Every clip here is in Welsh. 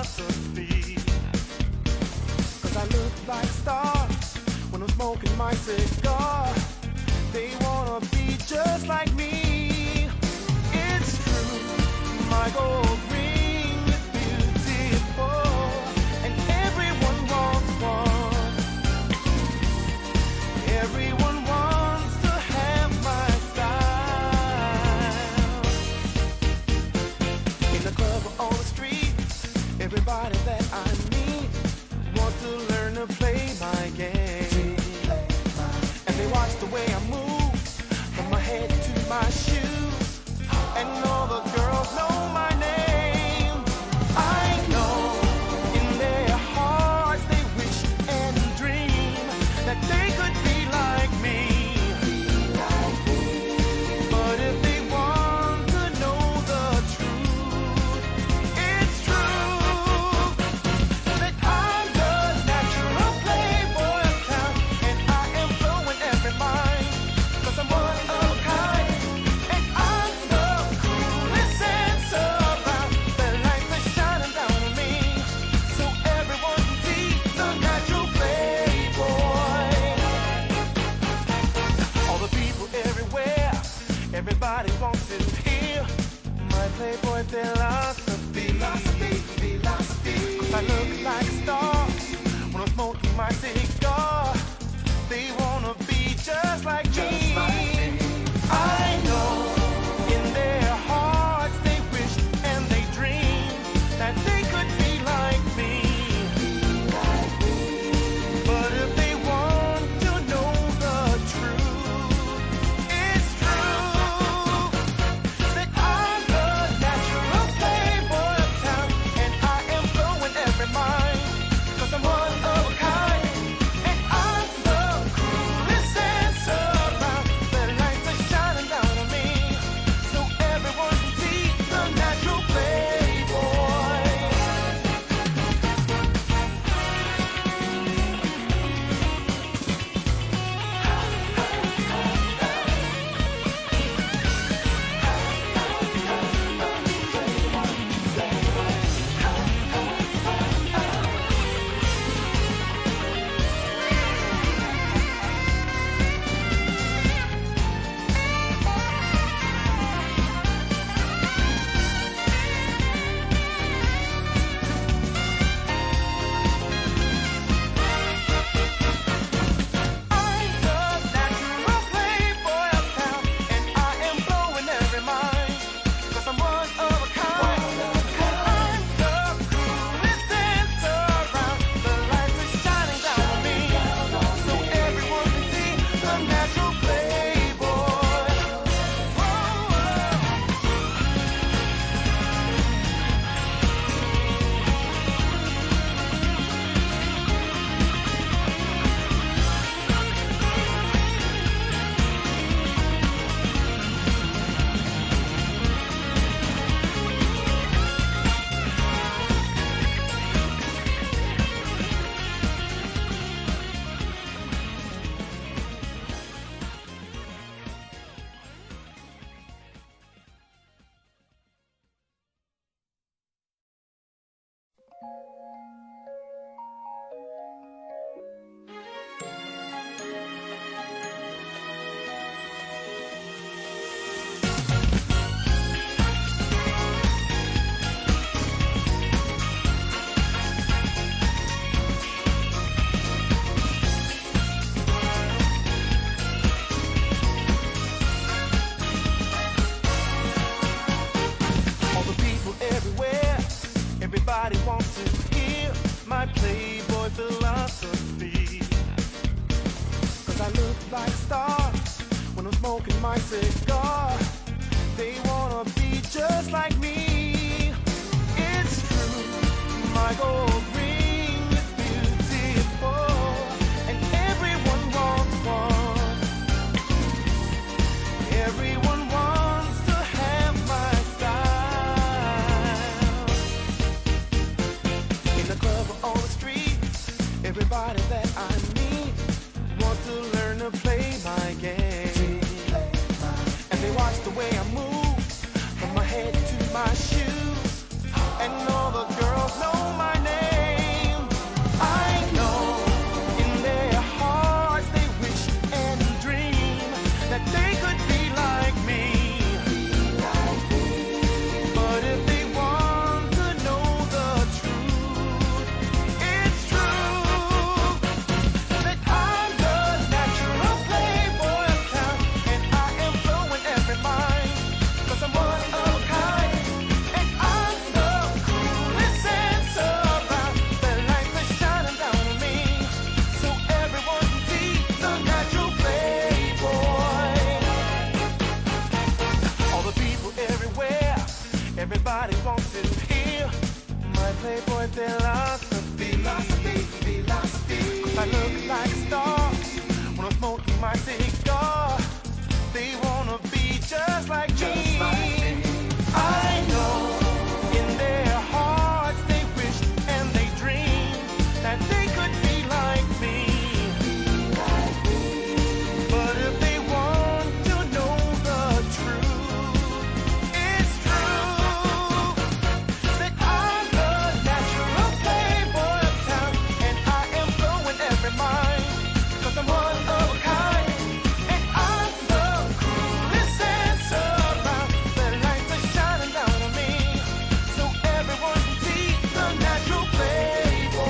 philosophy. 'Cause I look like a star when I'm smoking my cigar. They wanna be just like me. It's true, my gold ring is beautiful, and everyone wants one. Everyone wants to have my style. In the club or on the street, everybody that I meet wants to learn to play my game. And they watch the way I move, from my head to my shoes, and all the girls know my name. I know in their hearts they wish and dream that they could be like me. But if they want to know the truth, it's true that I'm the natural playboy of town, and I am blowing every mind, 'cause I'm one of a kind, and I'm the coolest dancer around. The lights are shining down on me, so everyone can see the natural playboy. All the people everywhere, everybody wants to hear my playboy philosophy. Philosophy, philosophy. 'Cause I look like a star when I'm smoking my cigar. They wanna be just like me. I know in their hearts they wish and they dream that they could be like me. But if they want to know the truth, it's true that I'm the natural playboy of town, and I am blowing every mind, 'cause I'm one of a kind, and I'm the coolest dancer around. The lights are shining down on me, so everyone can see the natural playboy. I'm the natural playboy of town, and I am blowing every mind, 'cause I'm one of a kind. And I'm the coolest dancer around. The lights are shining down on me, so everyone can see the natural playboy. Whoa, whoa. All the people everywhere, everybody wants to hear my playboy philosophy. 'Cause I look like a star when I'm smoking my cigar. They wanna be just like me. It's true, my gold ring is beautiful, and everyone wants one. Everyone wants to have my style. In the club or on the street, everybody that I meet wants to learn to play my game. And they watch the way I move, from my head to my shoes. playboy philosophy. Philosophy, philosophy. 'Cause I look like a star when I'm smoking my cigar. They wanna be just like me. I know in their hearts they wish and they dream that they could be like me. But if they want to know the truth, it's true that I'm the natural playboy of town, and I am blowing every mind, 'cause I'm one of a kind, and I'm the coolest dancer around. The lights are shining down on me, so everyone can see the natural playboy.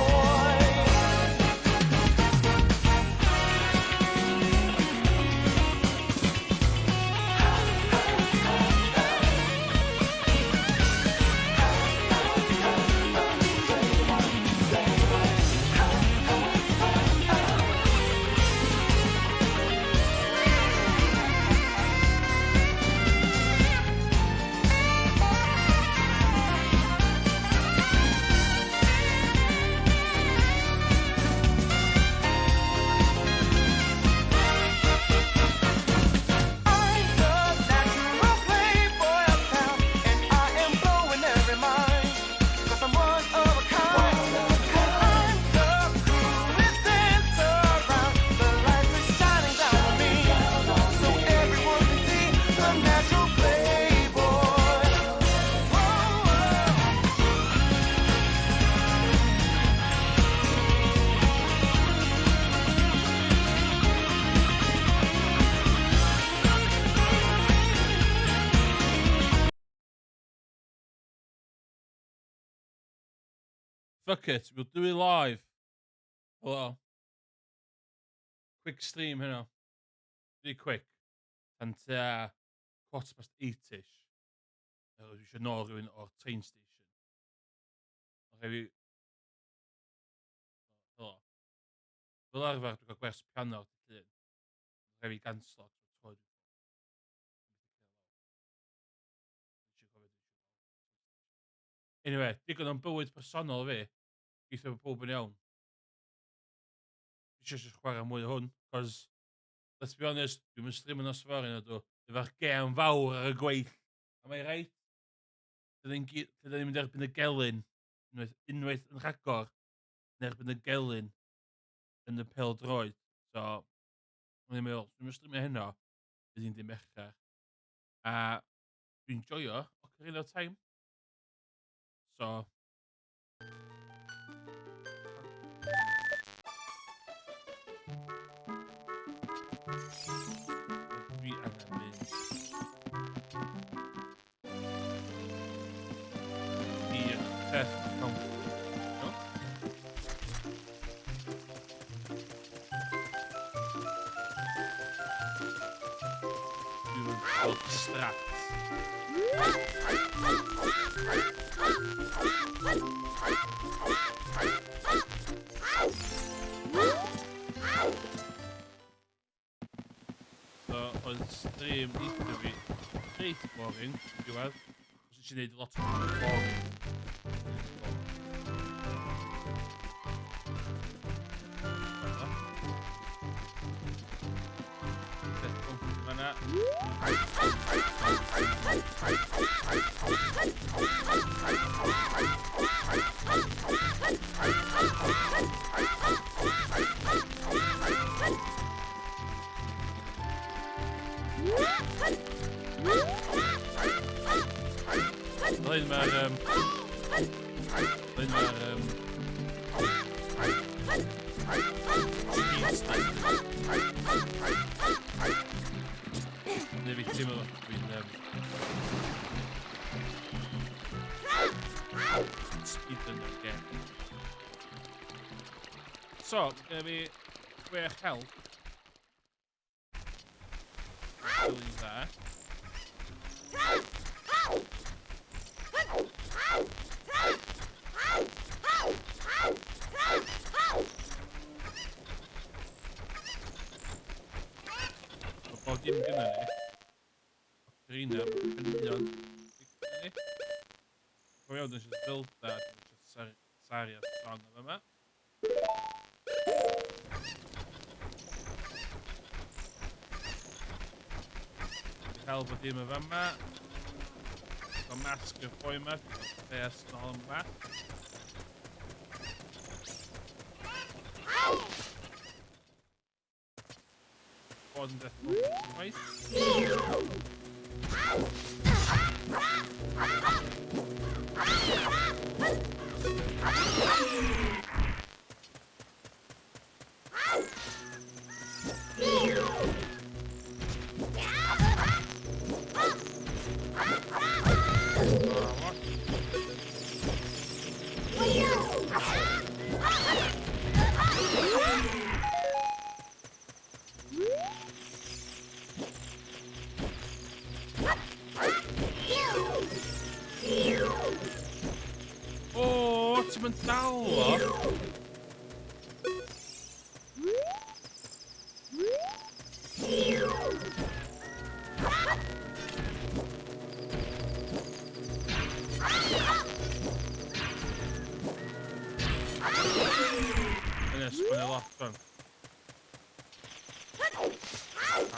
I'm the natural playboy of town, and I am blowing every mind, 'cause I'm one of a kind. And I'm the coolest dancer around. The lights are shining down on me, so everyone can see the natural playboy. Whoa, whoa. Fuck it, we'll do it live. Hello. Quick stream heno. Really quick. Tan tua 8:15-ish. Dwi eisiau nôl rhywun o'r train station. Mae rhaid fi. Helo. Fel arfer, dwi'n cael gwers piano ar dydd Llun. Mae rhaid fi ganslo. Tro dwi. Anyway, digon o'n bywyd personol fi. Gobeithio bod pob yn iawn. Dwi eisiau chwarae mwy o hwn, cos, let's be honest, dwi'n mynd streamio nos fory na dw. Efo'r gêm fawr ar y gweill. Am I right? Lle dyn ni'n mynd erbyn y gelyn, unwaith yn rhagor, yn erbyn y gelyn yn y pêl droed. So, o'n i'n meddwl, dwi'n mynd streamio heno, bydd hi'n dim Mercher. A dwi'n joio Ocarina of Time. So, dwi angen mynd i'r peth counter. No? Dwi'n mynd gweld strat. So, oedd stream neithio fi reit boring, diwedd. Os eisiau gwneud lot o boring. Peth bwmp fan'na. Fel hyn mae'r speed stick. Neu fi teimlo dwi'n speedrunner gêm. So, mae gen fi 6 health. Really dda. Mae bob dim gynna ni. Ocarina, mae caneuon gynna ni. Go iawn, dwi'n eisiau Zelda, dwi'n eisiau Rosaria Strong yma. Cael bod dim y fama. Gael masg i'r boi yma. Pres nôl yn masg. Bod yn death twice. O, ti'n mynd dal o? Yna, sgwini lot fan.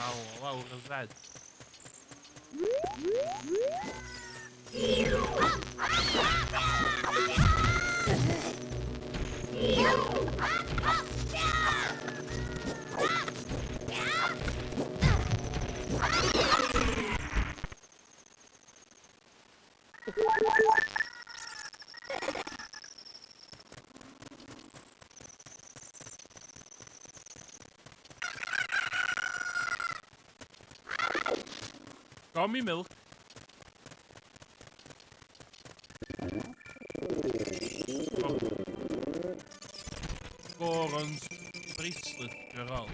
Aw, lawr y dded. Got me milk. Goron's bracelet gyral.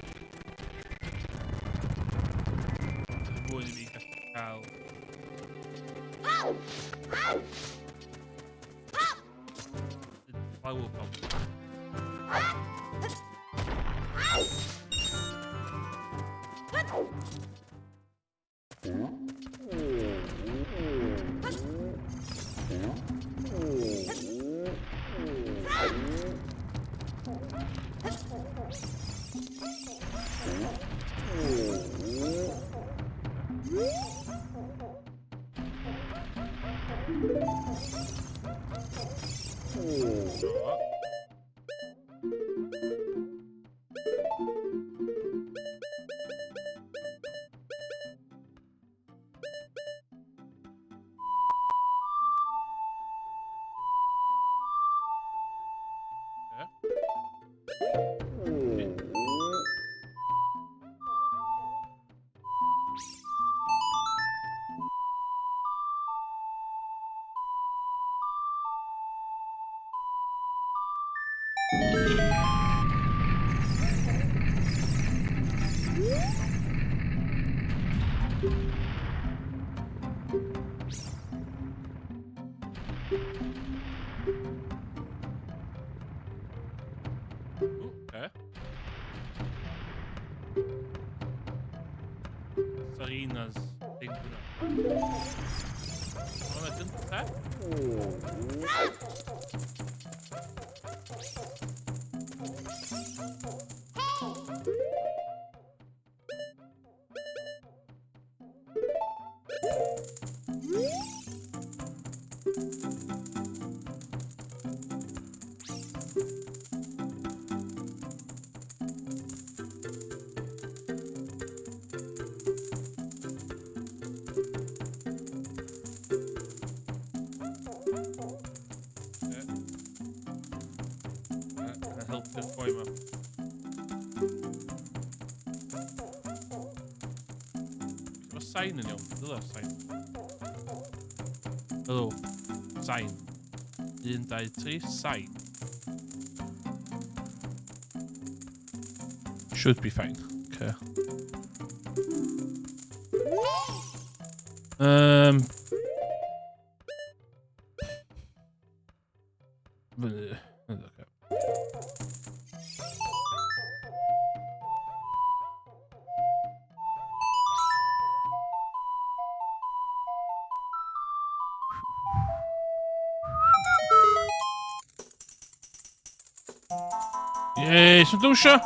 Er mwyn i fi gallu cael. Flower bomb. So. Yeah. Ooh, okay. Serena's thing hwnna. Hwnna gynta? Okay. A helpu'r boi ma. Mae sain yn iawn. Dyla'r sain. Helo. Sain. 1, 2, 3, sain. Should be fine. Okay. Okay. Yay, sy'n dwysio?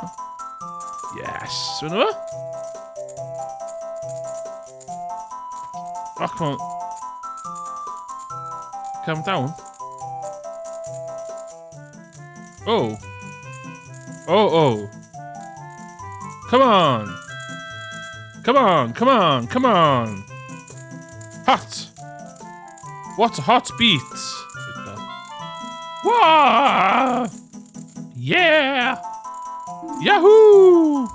Yes, sy'n yma? Oh, come on. Calm down. Oh. Oh, oh. Come on. Come on, come on, come on. Hot. What a hot beat. Wah! Yeah! Yahoo!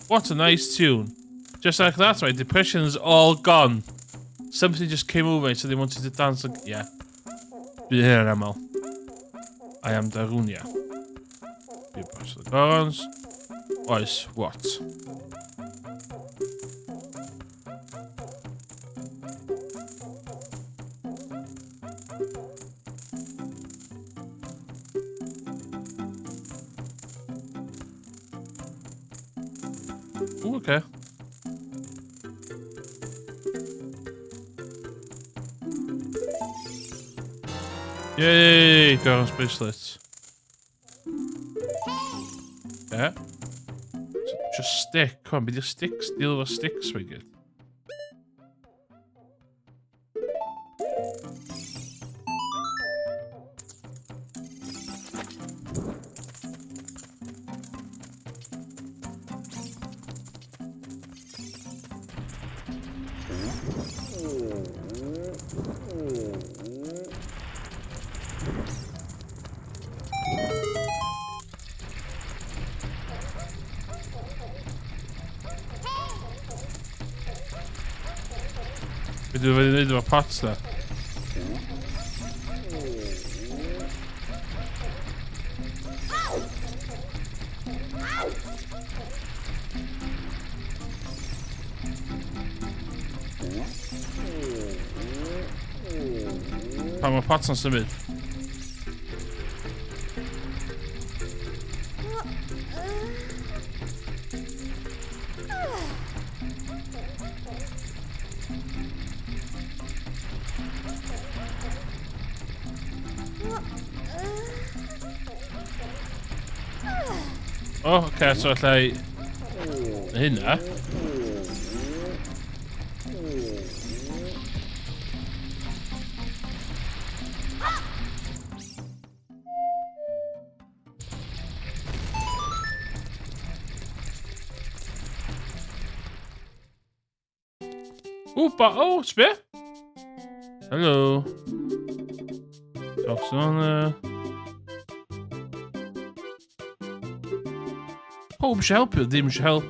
What a nice tune. Just like that, my depression's all gone. Something just came over me, so they wanted to dance. Like, yeah. Bydd hynna'n aml. I am Darunia. Bydd bos the Gorons. Oes, what? Ooh, okay. Yay, Goron's bracelets. Yeah. Just stick. Come on, be the sticks. Deal with sticks, we get. Be dwi'n fod i wneud efo pots na? Pan mae pots yn symud? Oh, oce, so allai... Hynna. Ooh, ba oh, sbia. Hello. Talks on there. Pob eisiau helpu, ddim eisiau help.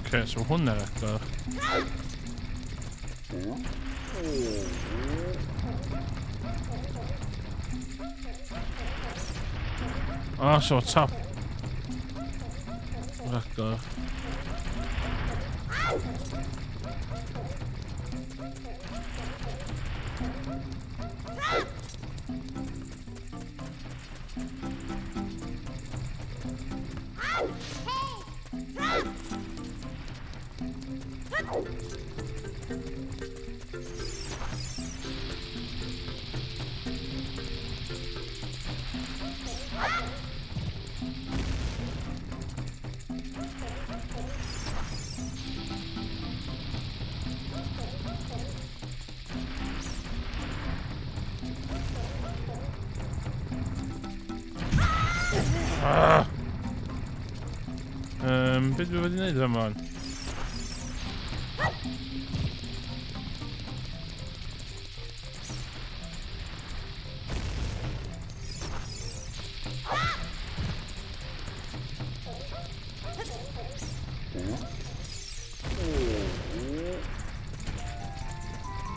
Okay, so hwnna agor. Oh, so top. Agor. Be dwi wedi wneud yma?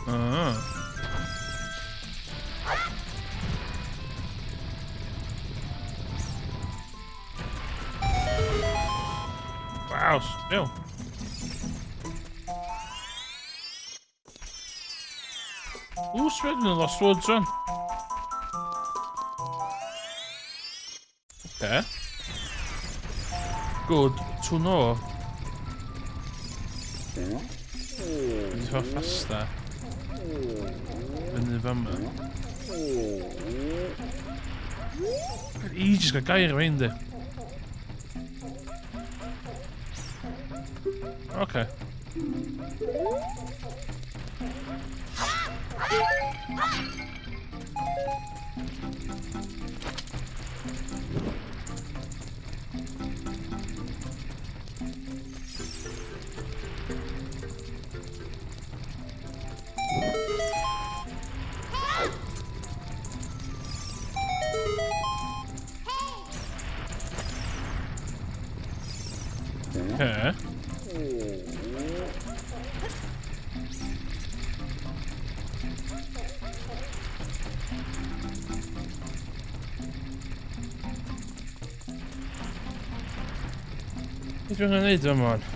Ah. Aws, iawn. Ww, sbio, dwi'n Lost Woods rwan. Oce. Good to know. Dwi'n ffordd ffasta. Fyny fama. Ages gael gair efo hyn, di. Oce. Oce. Beth dwi'n gwneud yma wan?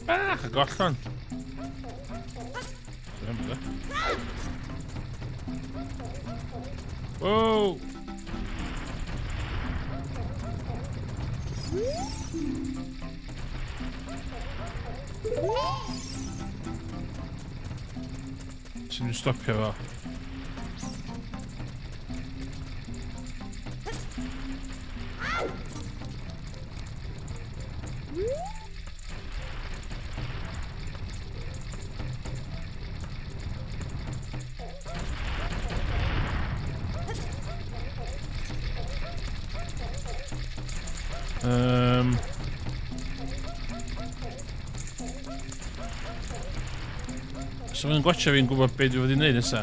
Bach a gollon. Whoa! Sy'n stopio fo? So fi'n gwatcha fi'n gwybod beth dwi wedi wneud nesa.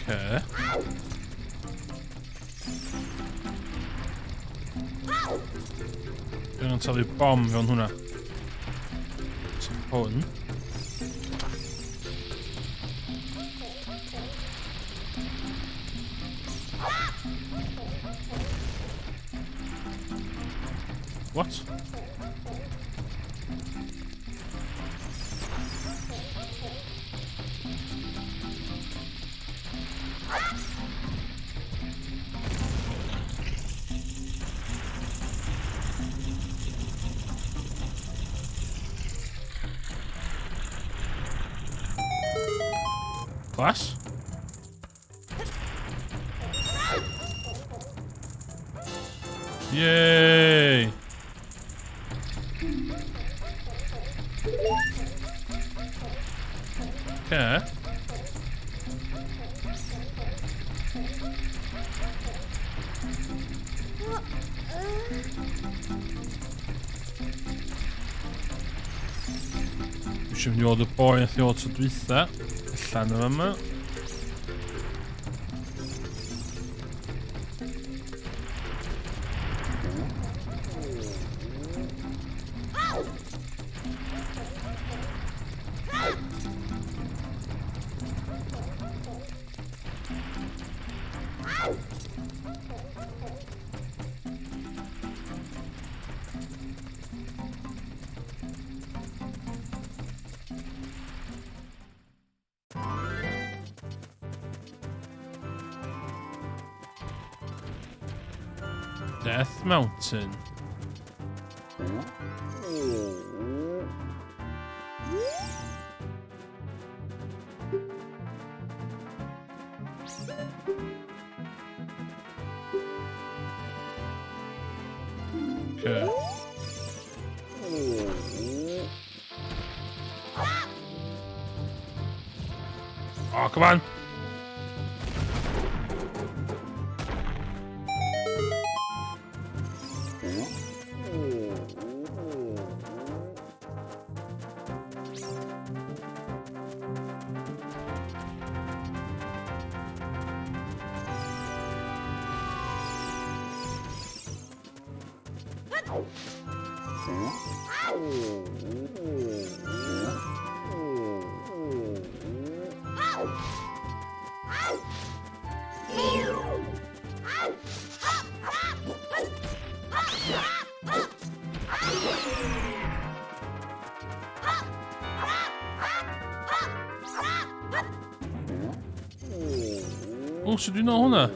Okay. Dwi'n angen taflu bom fewn hwnna. So hwn. What? Class? Yay! Okay. Eisiau mynd i weld y boi nath i weld tro dwytha. Allan o yma. Death Mountain. Okay. Oh, come on. O, sut dwi'n nôl hwnna?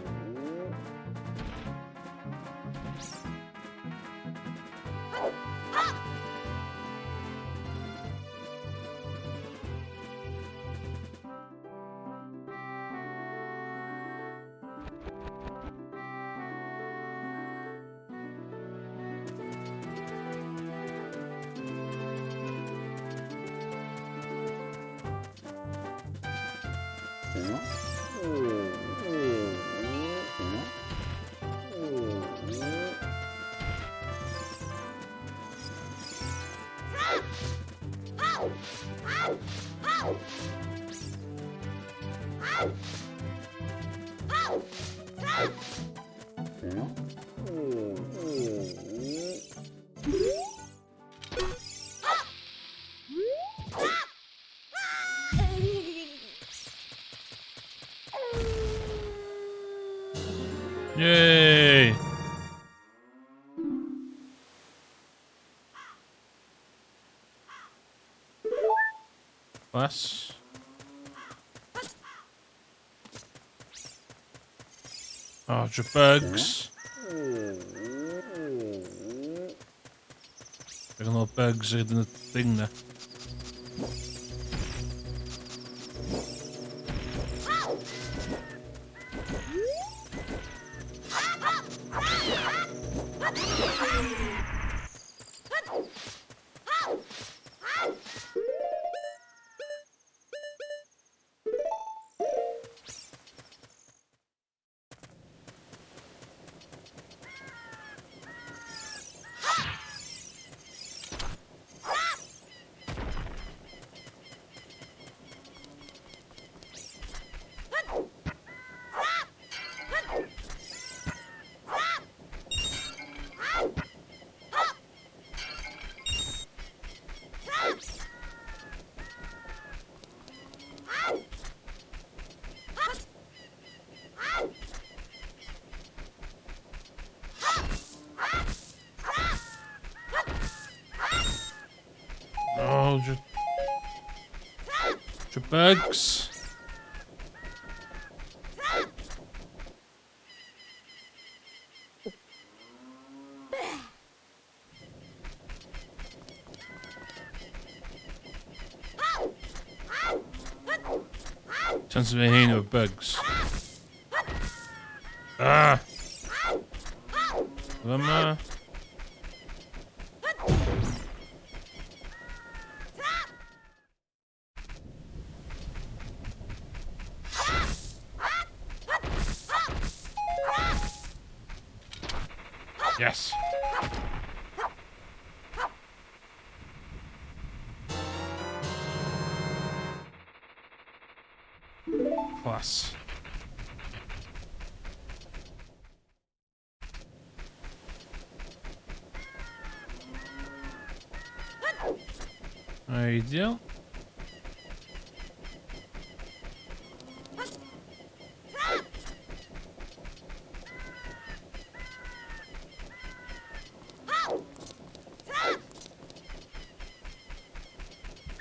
Yay! Plus. Oh, your bugs. There's no bugs in the thing there. Oh, your bugs. Chance of being with bugs. Ah! Yma. Yes. Class. Ideal.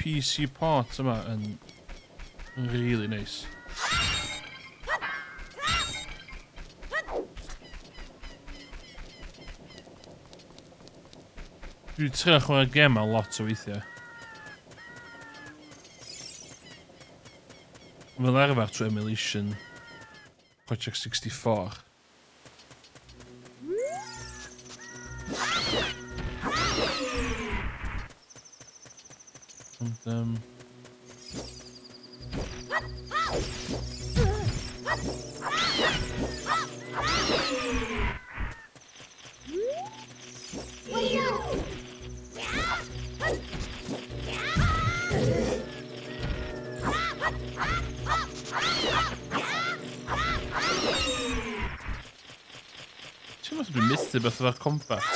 PC parts yma yn really nice. Dwi'n trio chwarae gem a lot o weithiau. Fel arfer trwy emulation Project 64. Ond, Ti'n meddwl dwi'n methu beth efo'r combat?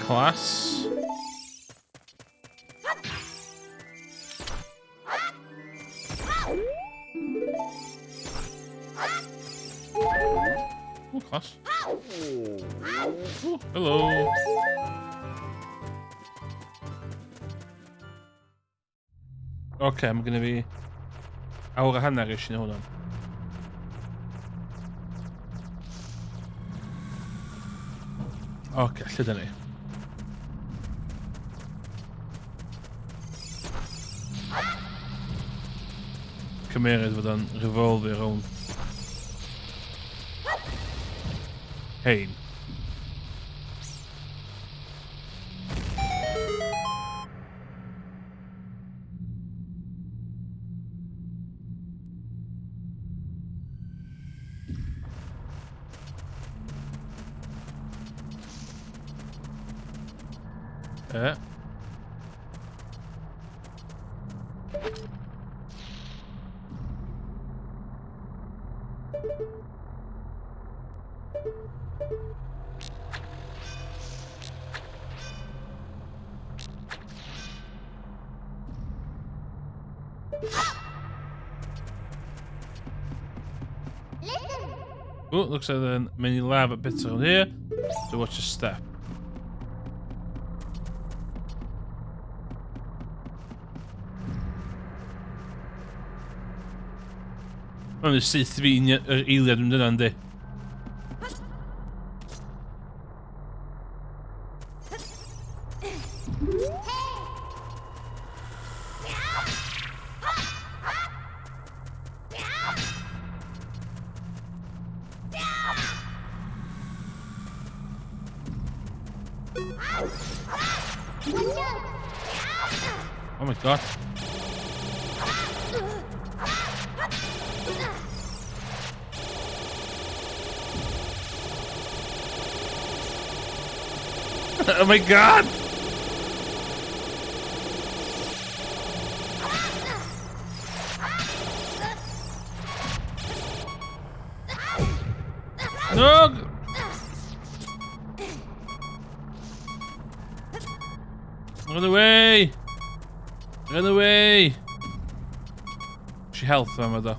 Class. Oh, class. Oh, hello. Oce, mae genna fi awr a hanner eisiau hwnna. Oce, lle da ni? Cymeryd fod o'n revolver rownd hein. Oh, looks like there are many lava bits around here. So watch your step. Mae'n syth fi yr eiliad yn dyna, yndi? Oh my god. Oh my god! No! Run away! Run away! She health yma do.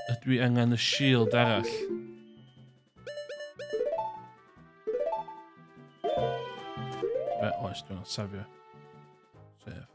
Ydw i angen y shield arall? Be, oes, dwi'n safio. Save.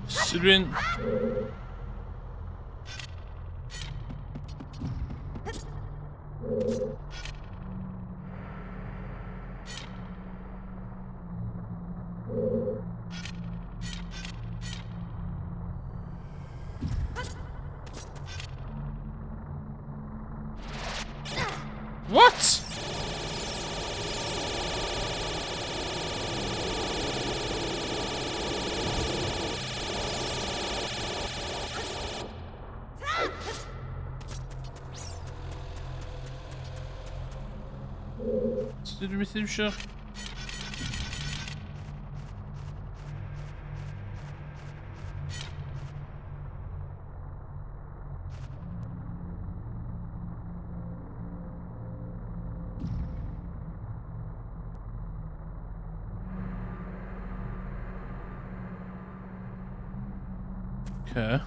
Sut dwi'n... What? Sut dwi'n methu iwsio? Okay.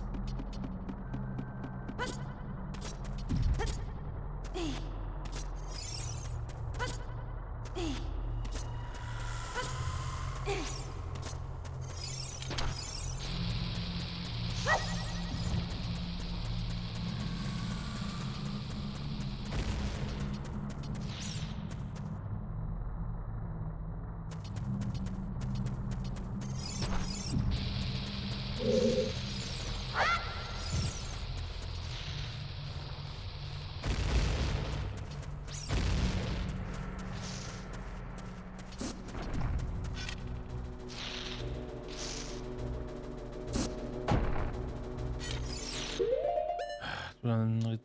Dwi'n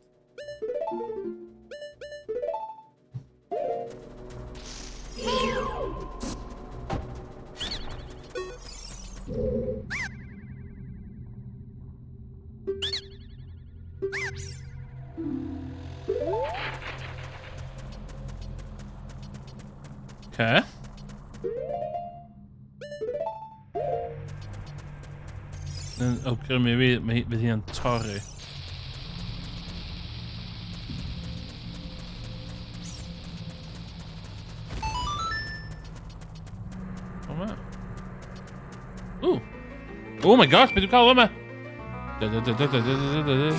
Okay. Yn awgrymu fi, mae fydd hi'n torri. O ma. Ooh. Oh my gosh, beth dwi'n cael yma? Da da da da da da da da da.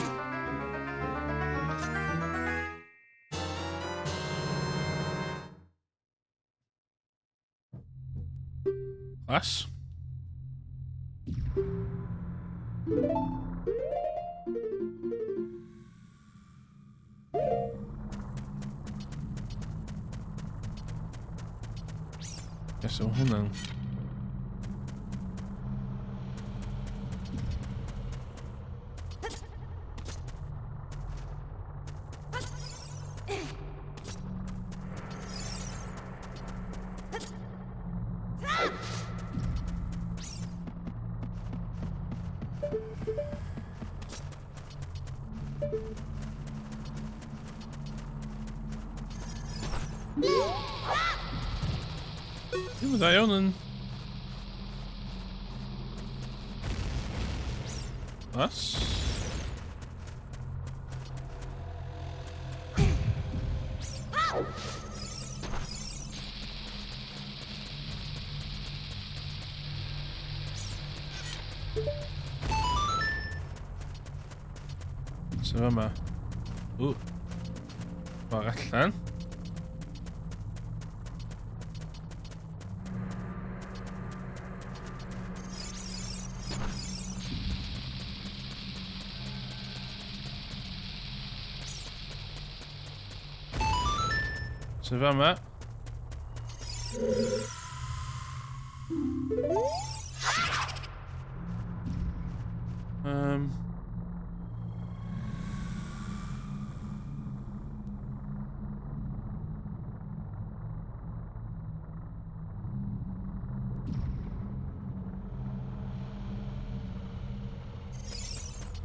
Class. Yes, so hwnna'n... Ddim yn dda iawn yn... As? So yma. Ww. Ffordd allan. So fama.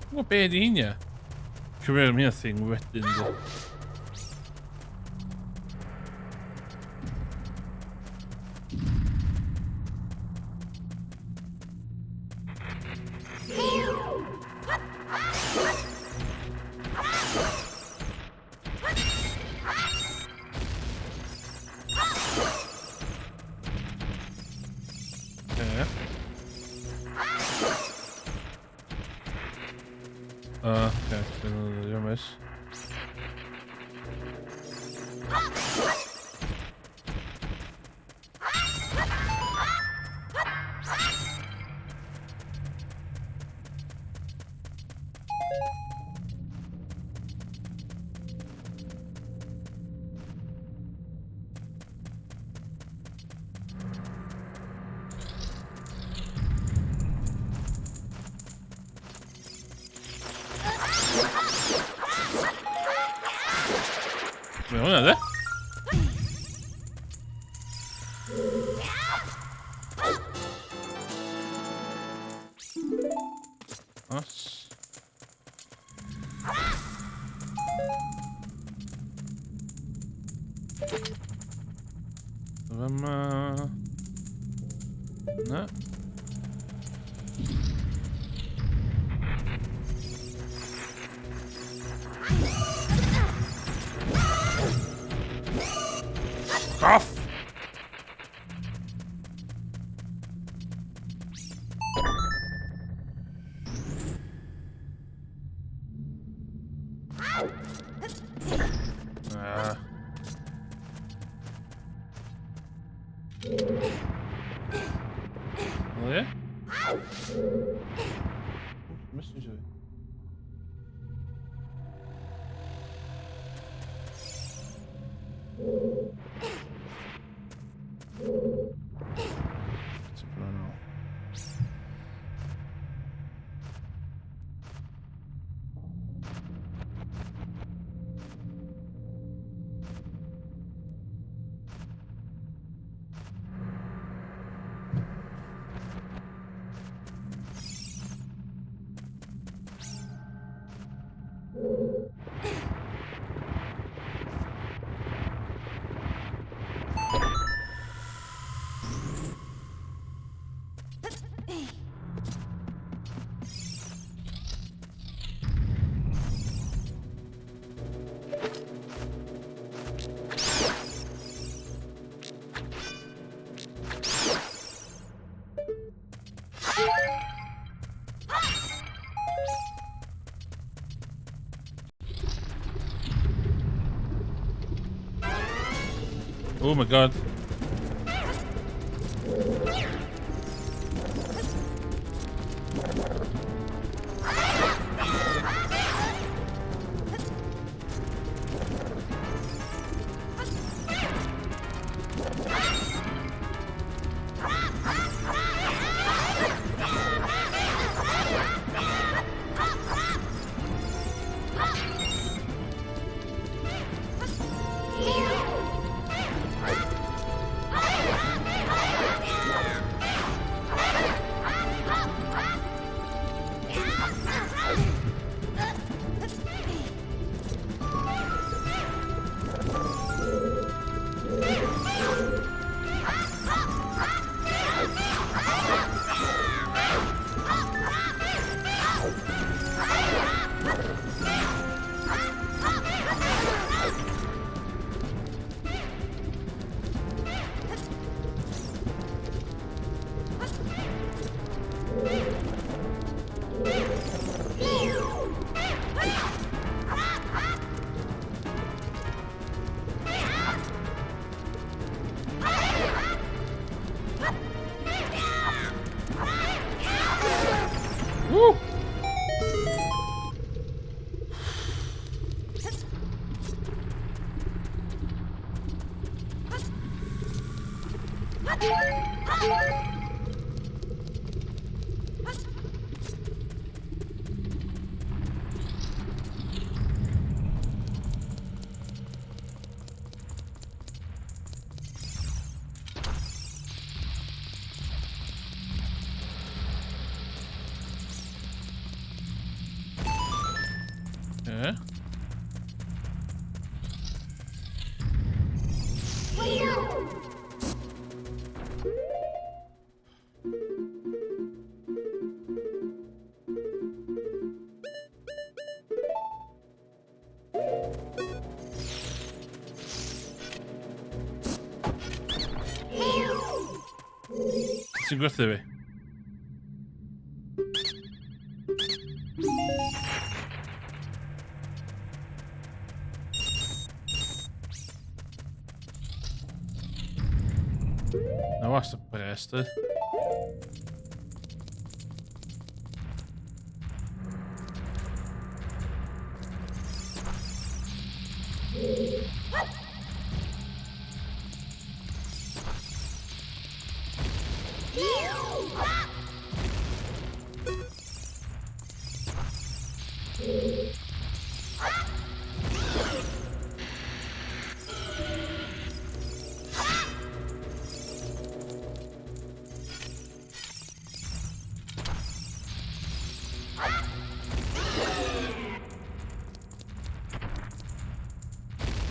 Dwi'n gwybod be ydi hyn, ia. Cymryd am hynna thing wedyn, dwi. Mae hwnna, de? Os. Yma. Na. Off! Ah. O ie? Message fi. Ti'n put on all. Oh my God. Woo! Yeah. Ti'n gwerthu fi? Na wast y bres, dy.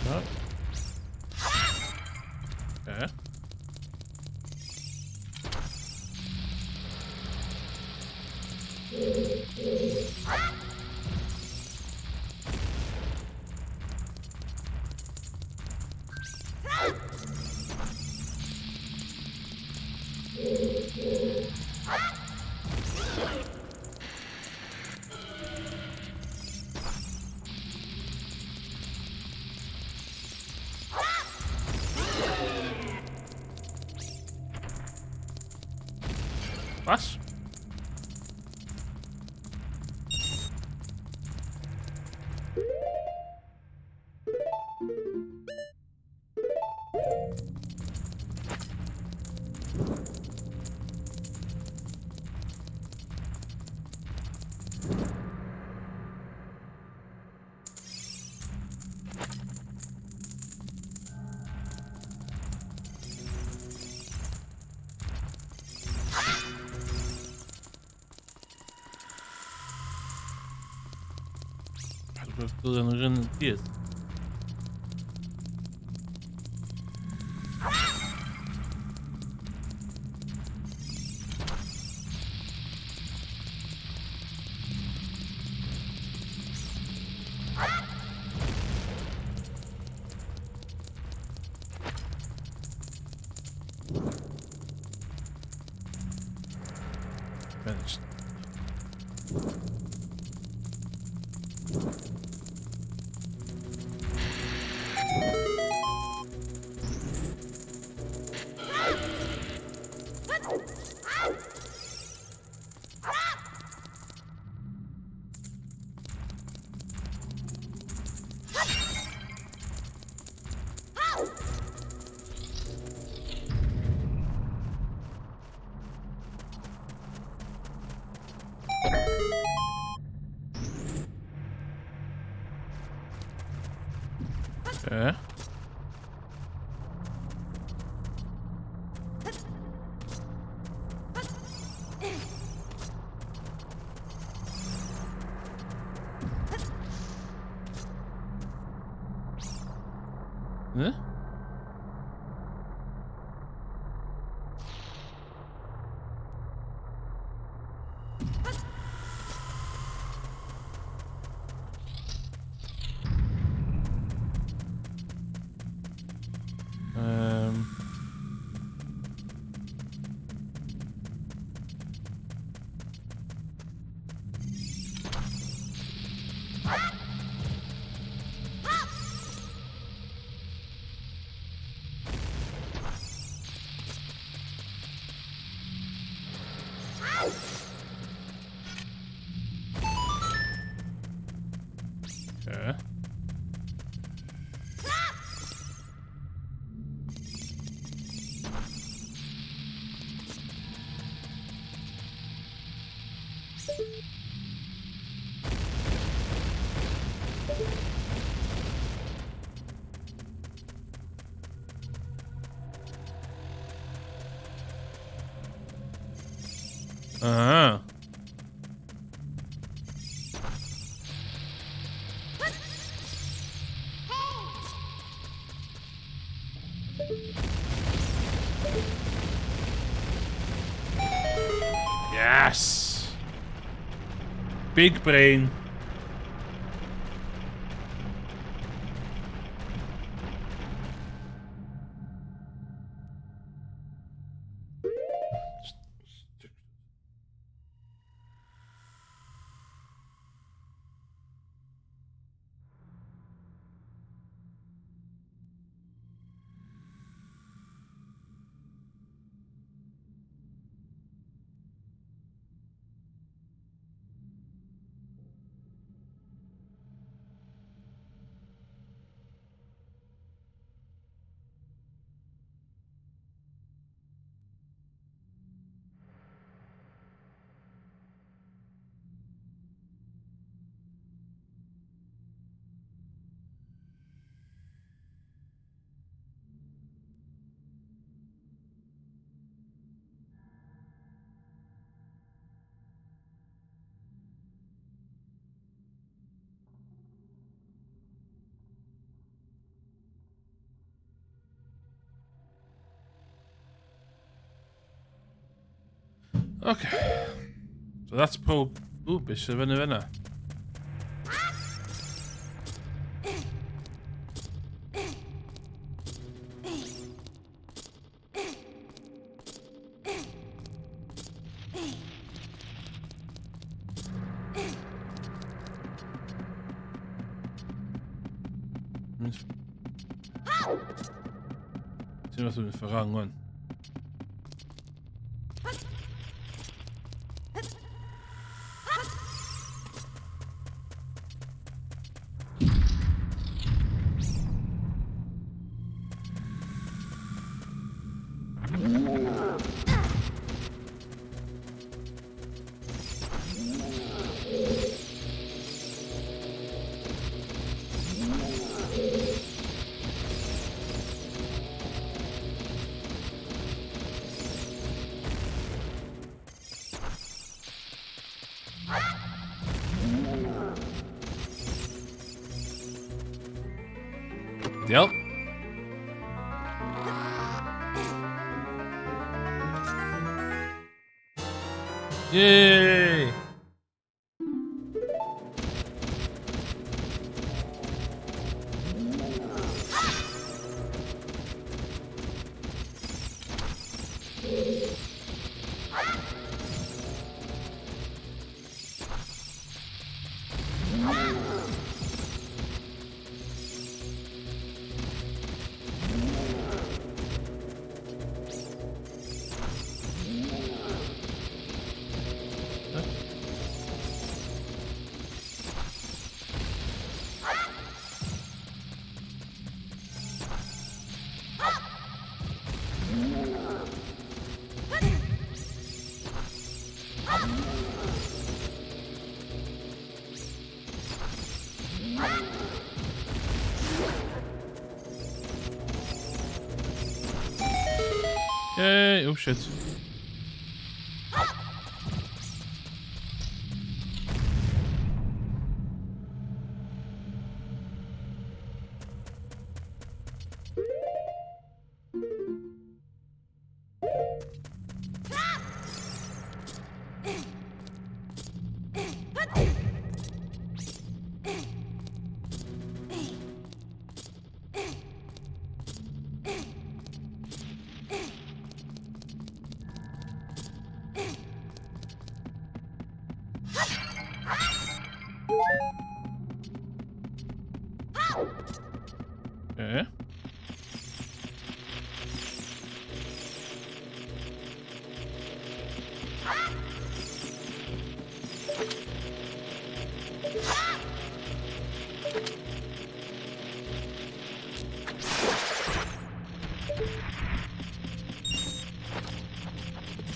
No. Okay. Was? Dwi'n gwybod yn dydd. Finished. Okay. Ne? Okay. Ah. Yes! Big brain. Okay. So that's pob... Ww, beth sydd fyny fyna? Ti'n meddwl mynd ffordd wrong, wan. Diolch. Yay! Yay! Oh shit. Okay.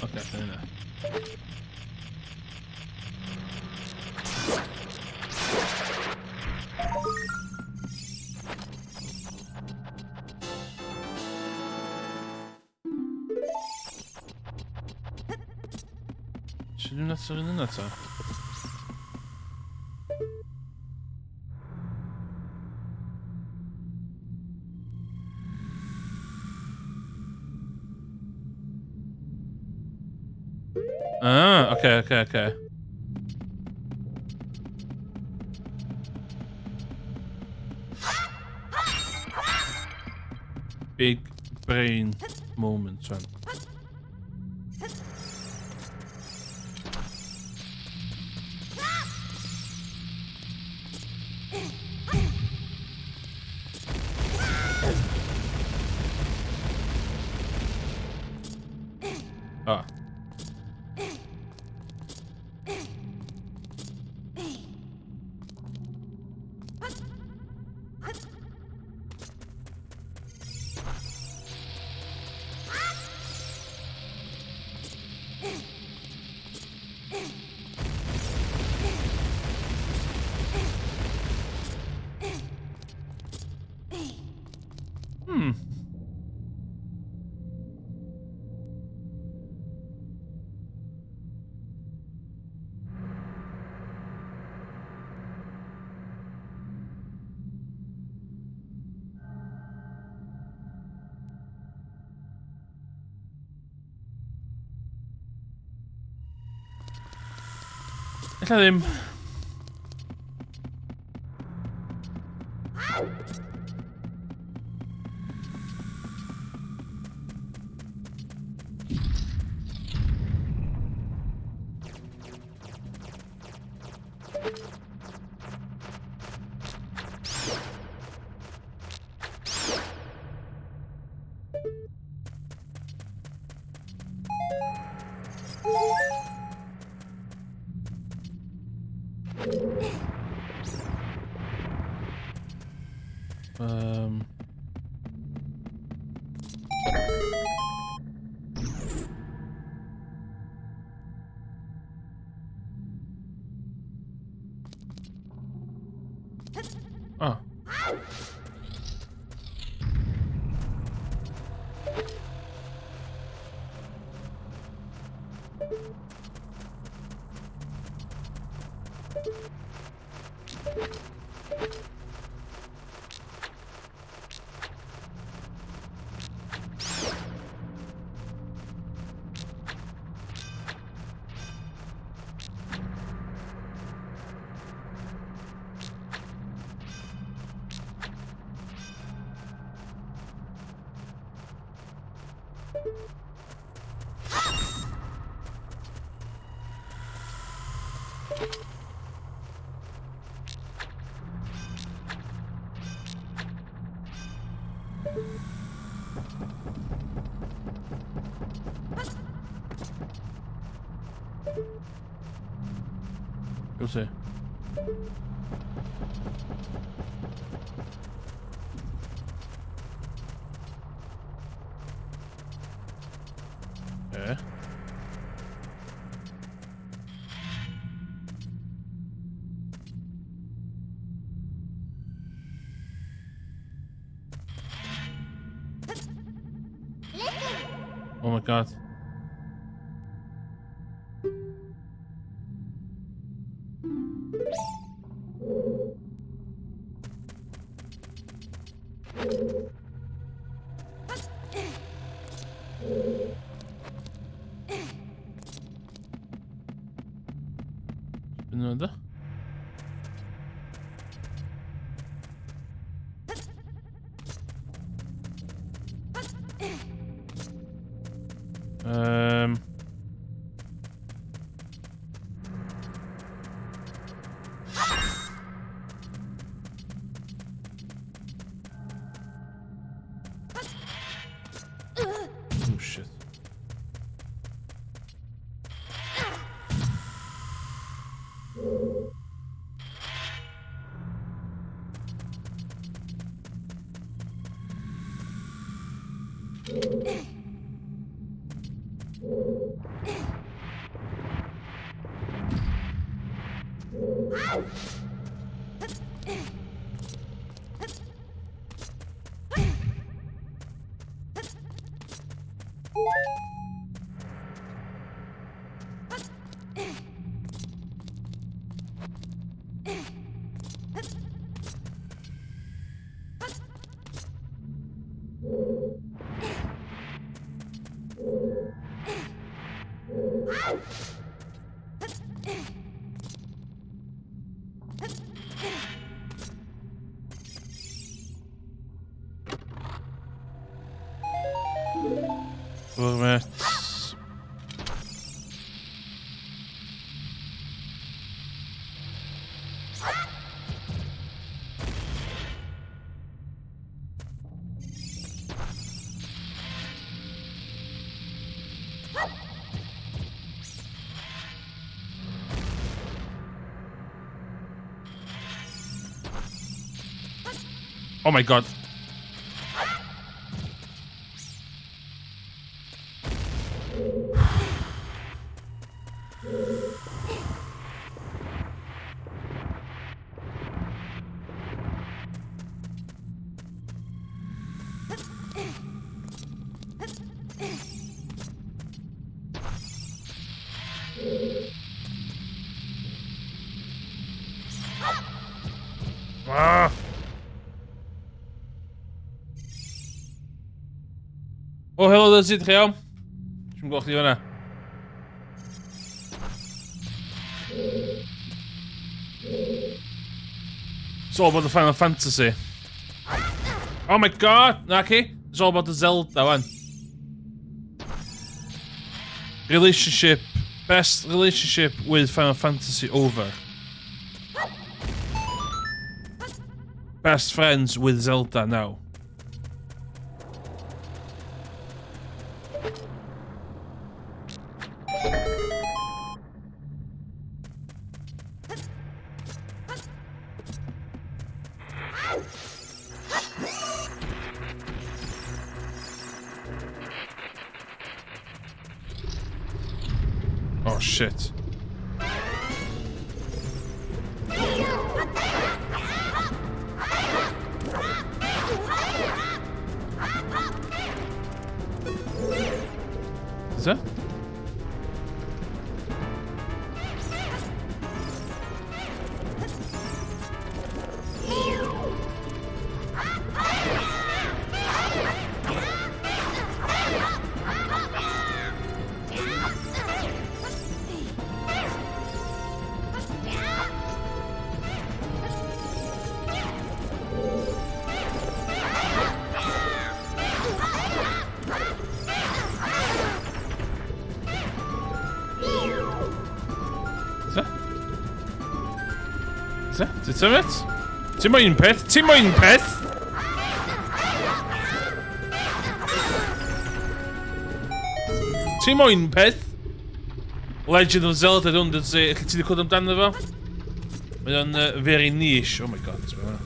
Okay, fair enough. Sut dwi'n atal yn yna ta? Ah, okay. Big brain moment, rwan. Ah. Ella ddim. Oh. You'll see. Okay. Oh my god. Spennende. Oh shit. Vorwärts. Oh my god. Ah! Oh, helo, dyna sut chi iawn? Dwi'n gweld chdi fan'na. It's all about the Final Fantasy. Oh my god! Naci. It's all about the Zelda one. Relationship. Best relationship with Final Fantasy over. Best friends with Zelda now. Oh shit. Is that? Ti'n symud? Ti'n moyn peth? Ti'n moyn peth? Ti'n moyn peth? Legend of Zelda, dwi'n dweud, lle ti wedi clywed amdano fo? Mae o'n very niche. Oh my god, ti'n hwnna.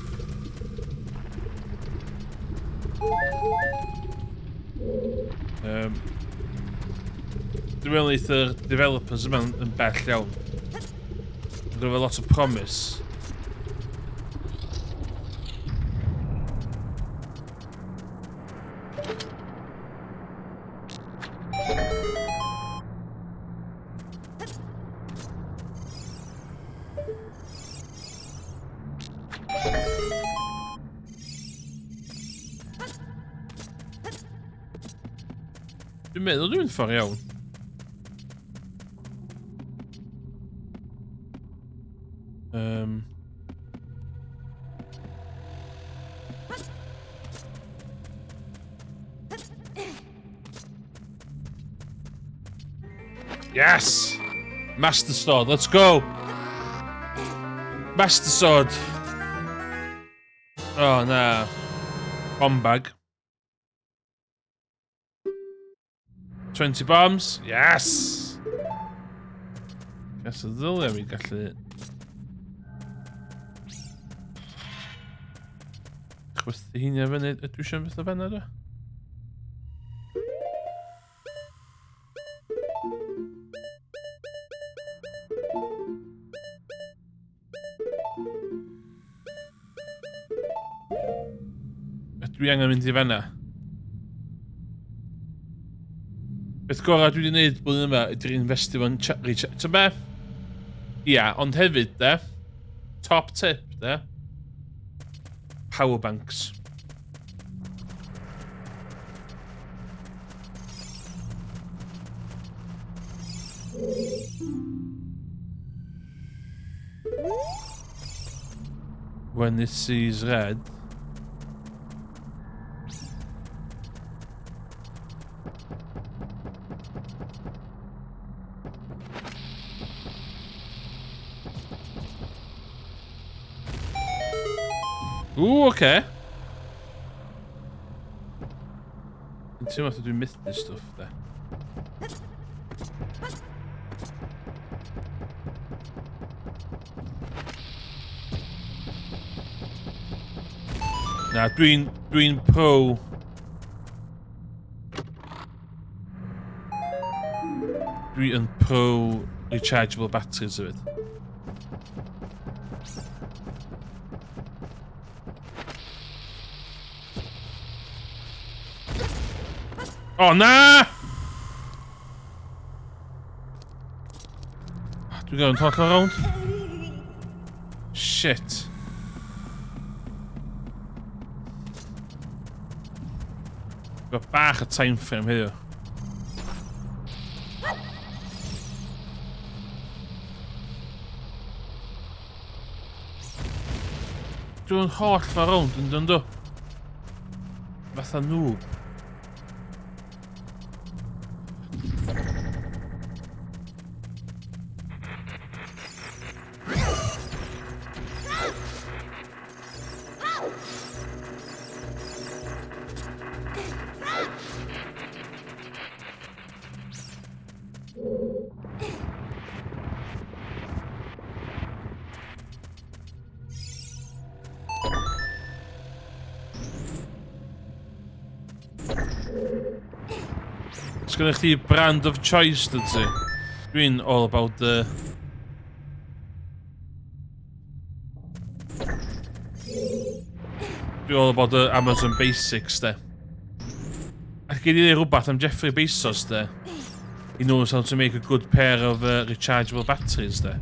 Dwi'n meddwl eitha'r developers yma'n yn bell iawn. Dwi'n efo lot o promise. Dwi'n meddwl dwi'n mynd ffordd iawn. Yes! Master Sword, let's go! Master Sword! Oh, na. Bomb bag. 20 bombs. Yes! Gas y ddylia fi gallu... Chwythu hynny fyny. Ydw eisiau beth o fanna, dwi? Dwi angen mynd i fanna. Beth gorau dwi wedi gwneud blwyddyn yma ydy'r investio fo'n recharge. Ti'n be? Ia, ond hefyd, de. Top tip, de. Power banks. When it sees red. Ooh, okay. Dwi'n teimlo fatha dwi'n methu stwff, de. Na, dwi'n dwi pro... Dwi yn pro rechargeable batteries hefyd. O, na! Dwi'n gael yn holl o rownd. Shit. Got bach o time frame heddiw. Dwi'n holl ffordd rownd yn dyn dw. Fatha noob. Sgynnych chdi brand of choice, dyd ti? Dwi'n all about the... Dwi'n all about the Amazon Basics, de. A gei di ddeud rhywbeth am Jeffrey Bezos, de? He knows how to make a good pair of rechargeable batteries, de.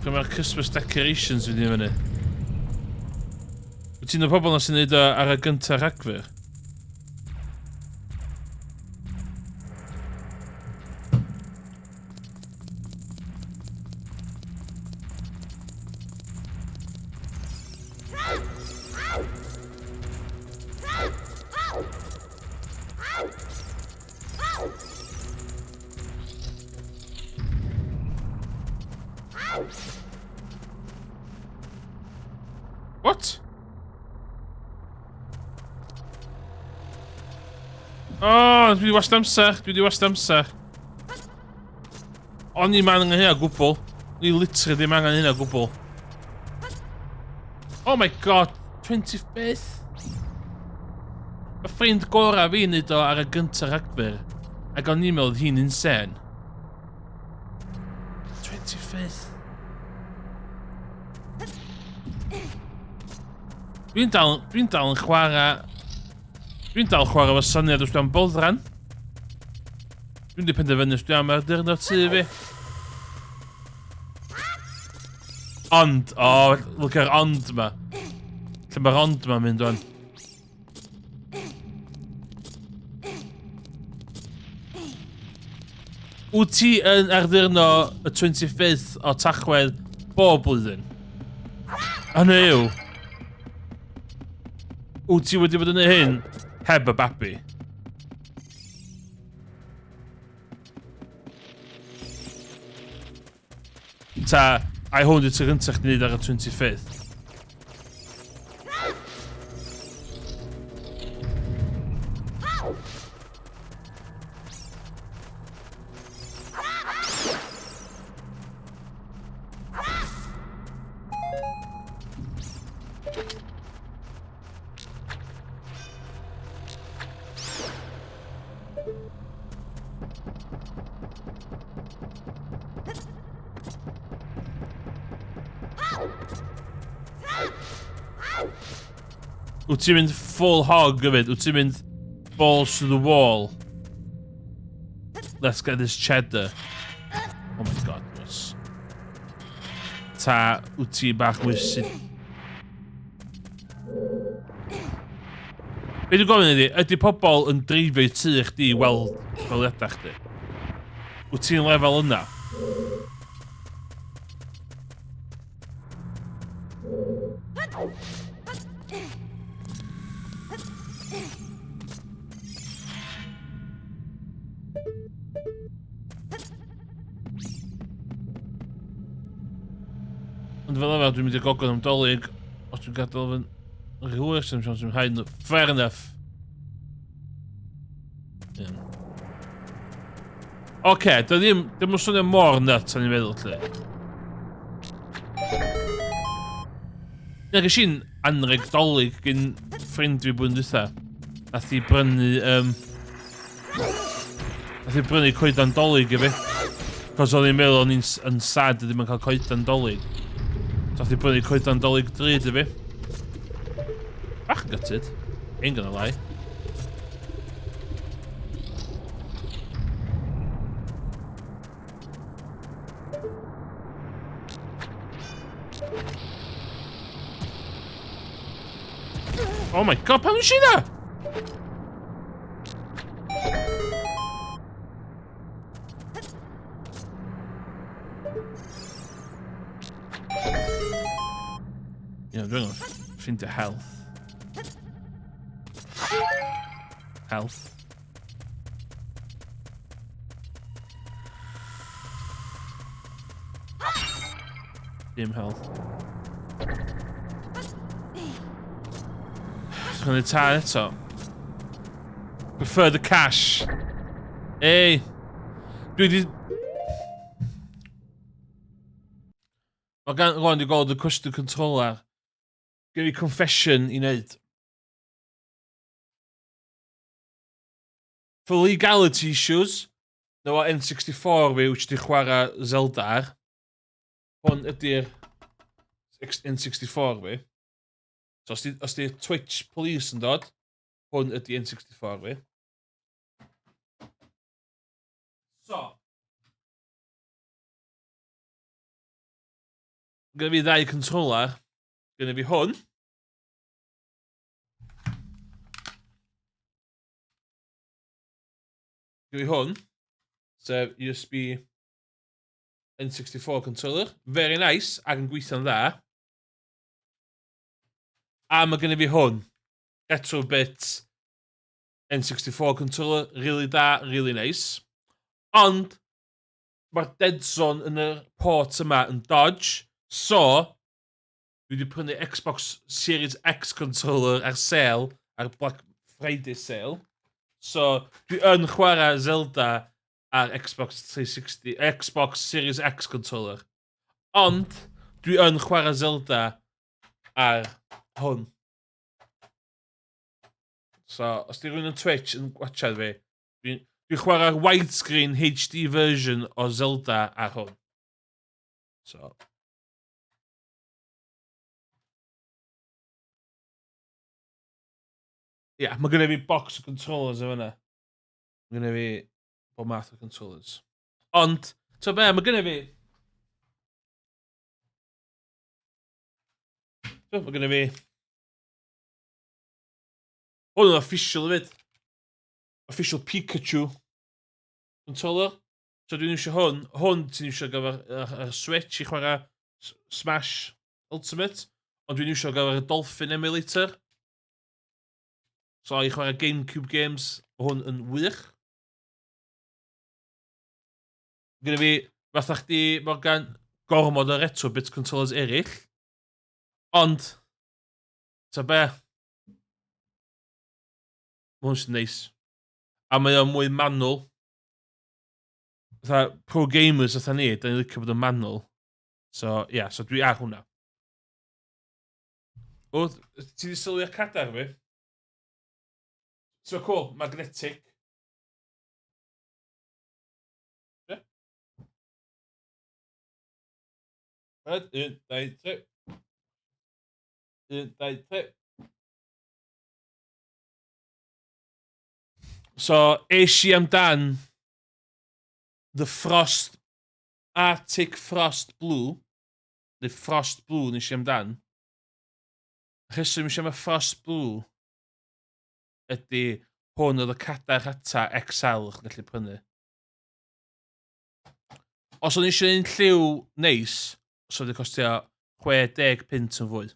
Pryd mae'r Christmas decorations fynd i fyny? Wyt ti'n y pobl na sy'n neud o ar y gyntaf Rhagfyr? What? Oh, dwi wedi wast amser, dwi wedi wast amser. O'n i'n angen hynna o gwbl. O'n i literally ddim angen hynna o gwbl. Oh my god, 20 beth? Y ffrind gorau fi wneud o ar y gyntaf Rhagfyr. Ac o'n i'n meddwl oedd hi'n insane. 25th. Dwi'n dal, dwi'n dal yn chwarae... Dwi'n dal chwarae efo syniad os dwi'n boddran. Dwi'n di penderfynu os dwi am ar dyrnod tŷ fi. Ond, o, oh, look ar ond ma. Lle mae'r ond ma'n mynd o'n? Wyt ti yn arddurno y 25th o Tachwedd bob blwyddyn? Hynny yw, wyt ti wedi bod yn neud hyn heb y babi? Ta, ai hwn 'di'r tro gyntaf chdi neud ar y 25th? Wyt ti'n mynd full hog hefyd? Wyt ti'n mynd balls to the wall? Let's get this cheddar. Oh my god, yes. Ta, wyt ti bach mwy sydd... Be dwi'n gofyn ydi, ydy pobl yn dreifio i tŷ chdi i weld goleuadau chdi? Wyt ti'n lefel yna? Ond fel arfer, dwi'n mynd i'r gogledd am dolyg, os dwi'n gadael fy rhy hwyr, sy'n siawns yn haen. Fair enough. Yeah. Oce, okay, dy ddim, ddim yn swnio mor nuts o'n i'n meddwl, lle. Na, ges i'n anreg dolyg gyn ffrind fi blwyddyn dwytha. Nath i brynu, Nath i brynu coedan dolyg i fi. Cos o'n i'n meddwl o'n i'n yn sad ddim yn cael coedan dolyg. So nath i brynu coedan dolyg drud i fi. Bach yn gutted. Ain't gonna lie. Oh my god, pam nes i na? Ie, yeah, dwi'n ffeindio health. Health. Dim health. Dwi'n gwneud tân eto. Prefer the cash. Ei! Dwi di... Mae gan... Rwan, dwi'n gweld y cwestiwn controller. Gen i confession i wneud. For legality issues, no N64 fi, which di chwarae Zelda ar. Hwn ydy'r N64 fi. So os di, os di Twitch Police yn dod, hwn ydy N64 fi. So, gyda fi ddau controller. Gyda fi hwn. Gyda fi hwn, sef USB N64 controller. Very nice, ac yn gweithio'n dda. A mae gennym fi hwn, Retrobit N64 controller, really da, really nice. Ond, mae'r dead zone yn y port yma yn dodge, so, dwi wedi prynu Xbox Series X controller ar sale, ar Black Friday sale. So, dwi yn chwarae Zelda ar Xbox 360, Xbox Series X controller. Ond, dwi yn chwarae Zelda ar hwn. So, os di rhywun yn Twitch yn gwachad fi, dwi'n dwi chwarae'r widescreen HD version o Zelda ar hwn. So, Ia, yeah, mae gennym fi box o controllers o fyna. Mae gennym fi bob math o controllers. Ond, to be, mae gennym fi... So, mae gennym fi... Hwn yn official hefyd. Official Pikachu controller. So dwi'n iwsio hwn. Hwn ti'n iwsio gyfer yr Switch i chwarae Smash Ultimate. Ond dwi'n iwsio gyfer y Dolphin Emulator. So i chwarae GameCube games, mae hwn yn wych. Gyda fi, fatha chdi, Morgan, gormod o retro bit controllers eraill. Ond, ta be? Mae hwn sy'n neis. A mae o'n mwy manwl. Fatha, pro gamers fatha ni, da ni'n licio bod yn manwl. So, ia, yeah, so dwi ar hwnna. O, ti wedi sylwi ar cadar fi? So cool, magnetic. Yeah. Right, un, dau, tri. Un, dau, tri. So, es i amdan The Frost, Arctic Frost Blue, neu Frost Blue nes i amdan. Rheswm eisiau am y Frost Blue ydy hwn oedd y cadair rhata XL o'ch gallu prynu. Os o'n eisiau un lliw neis, os oedd wedi costio 60 punt yn fwy.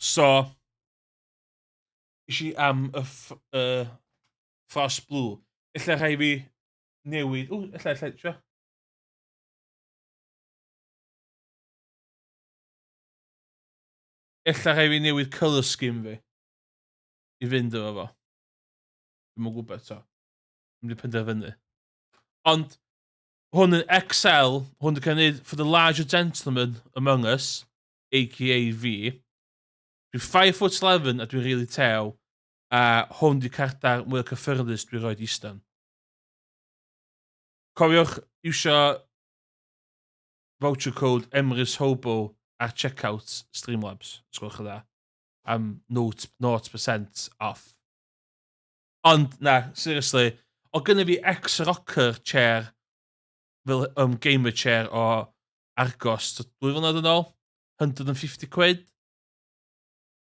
So, Is i am y Frost Blue. Ella rhaid fi newid. Ww, ella, ella, trio. Ella rhaid fi newid colour scheme fi. I fynd efo fo. Dwi'm yn gwybod to. Dwi'n mynd i penderfynu. Ond, hwn yn XL, hwn yn cael ei wneud for the larger gentleman among us, aka fi. Dwi'n 5 foot 11 a dwi'n rili tew, a hwn 'di cardar mwya cyffyrddus dwi roed ista yn. Cofiwch iwsio voucher code Emrys Hobo ar checkout Streamlabs, os gwelwch yn dda, am 0% off. Ond, na, seriously, o gynnu fi ex-rocker chair, fel um, gamer chair o Argos, dwy flynedd yn ôl, 150 quid.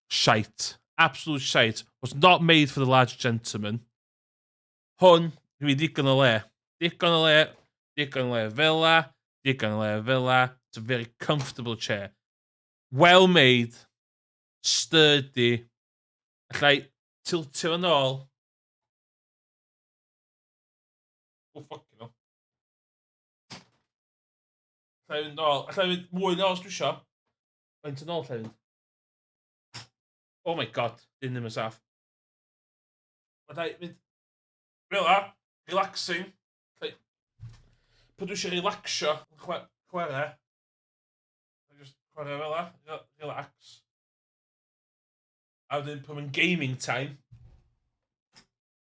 Shite. Absolute shite. Was not made for the large gentleman. Hwn, dwi ddigon o le. Digon o le, digon o le fel la, digon o le fel la. It's a very comfortable chair. Well made, sturdy. Allai tiltio yn ôl. Oh, fucking hell. Allai fynd nôl. Allai fynd mwy nôl os dwi isio. Faint yn ôl allai fynd? Oh my god, dyn ddim yn saff. Allai fynd fel la, relaxing. Allai... Pan dwi eisiau relaxio, chwarae. Just chwarae fel la, relax. A wedyn pan mae'n gaming time.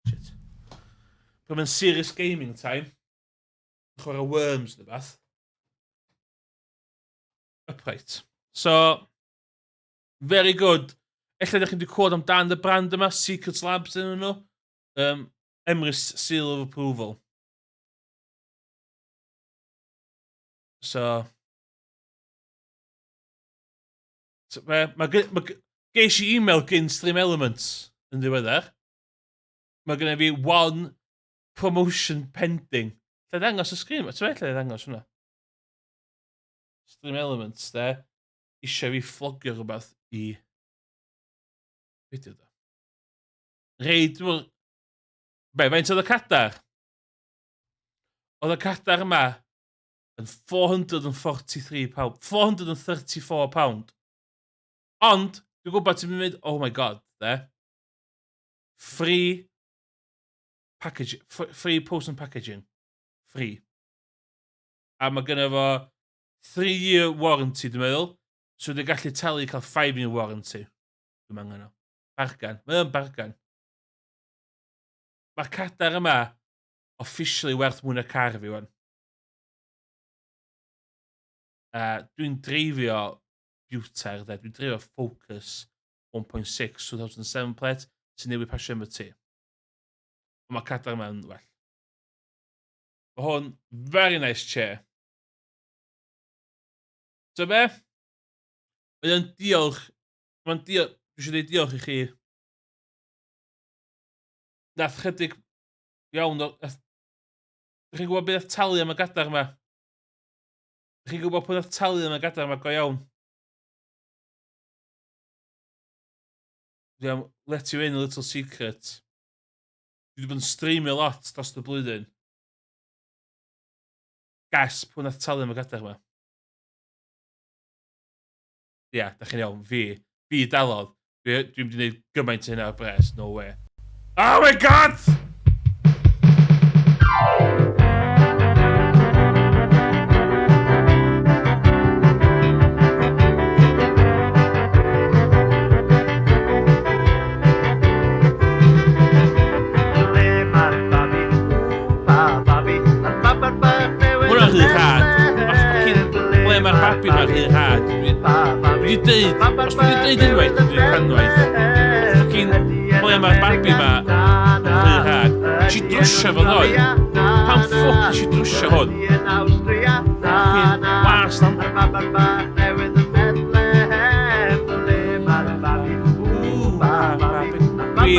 Shit. Pan mae'n serious gaming time. Chwarae Worms neu beth. Upright. So, very good. Ella ydych chi'n wedi clywed amdan y brand yma, Secret Labs yn nhw. Emrys Seal of Approval. So, so mae, mae, mae, ges i email gyn Stream Elements yn ddiweddar. Mae gennym fi one promotion pending. Lle ddangos y sgrin? Ti'n meddwl lle ddangos hwnna? Stream Elements, de. Eisiau fi fflogio rhywbeth i... Beth yw da? Reid, dwi'n meddwl... Be, faint oedd y cadar? Oedd y cadar yma yn 443 pound. 434 pound. Ond, dwi'n gwybod ti'n mynd, oh my god, de. Free package, free post and packaging. Free. A mae genna fo 3 year warranty, dwi'n meddwl. So dwi'n gallu talu cael 5 year warranty. Dwi'n angen o. Bargan. Mae o'n bargan. Mae'r cadar yma officially werth mwy na car fi wan. Dwi'n dreifio Buter, de. Dwi'n dreifio Focus 1.6 2007 plate sy'n newid pasio MOT. Ond mae cadar yma'n well. Mae hwn, very nice chair. So be? Mae o'n diolch, mae'n diolch, dwi eisiau dweud diolch i chi. Nath chydig iawn o... Nath, chi'n gwybod beth nath talu am y gadar yma? Chi'n gwybod pwy nath talu am y gadar yma go iawn? Dwi am let you in a little secret. Dwi wedi bod yn streamio lot dros y blwyddyn. Guess pwy nath talu am y gadar yma? Ia, yeah, da chi'n iawn, fi. Fi dalodd. Dwi'n mynd i wneud gymaint o hynna o bres, no way. Oh my god! Hwna'n rhy rhad. Mae'r fucking... Ble mae'r babi ma'n rhy rhad. Dwi wedi deud... Os dwi wedi deud unwaith, dwi'n dweud canwaith. Fucking... Ble mae'r babi ma yn rhy rhad. Nes i drwsio fo ddoe. Pam ffwc nes i drwsio hwn? Fucking was am... Dwi...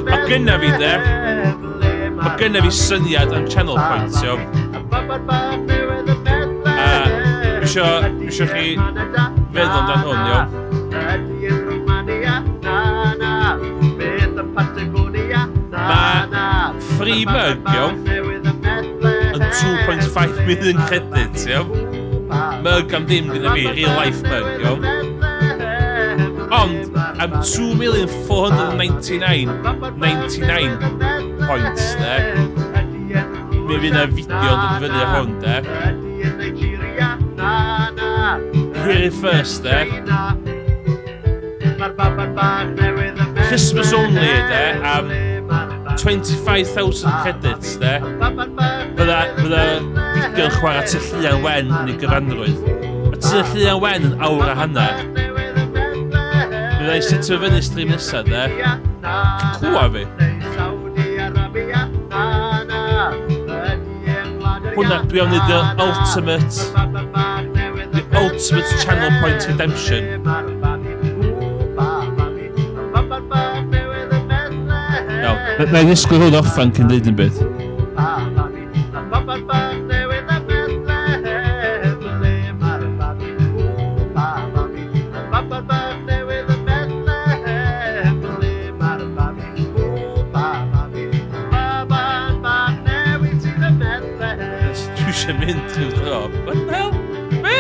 Mae gynna fi de. Mae gynna fi syniad am channel points, iawn. A dwi isio, dwi isio chi feddwl amdan hwn, iawn. Mae free mug, iawn, yn 2.5 million credits, iawn. Mug am ddim gyda fi, real life mug, iawn. Ond, am 2,499,99 points, de, mi fydd yna fideo yn dod i fyny ar hwn, de. Hear it first, de. Christmas only, de, am 25,000 credits, de. Fydda, fydda fideo'n chwarae Tŷ Llian Wen yn ei gyfanrwydd. Mae Tŷ Llian Wen yn awr a hanner. Fydda i sut fyny stream nesaf, de. Clwa fi. Hwna, dwi am wneud the ultimate, the ultimate channel point redemption. Na i ddisgwyl hwn orffan cyn dweud yn byd. Dwi eisiau mynd trwy dro. What the hell? Be?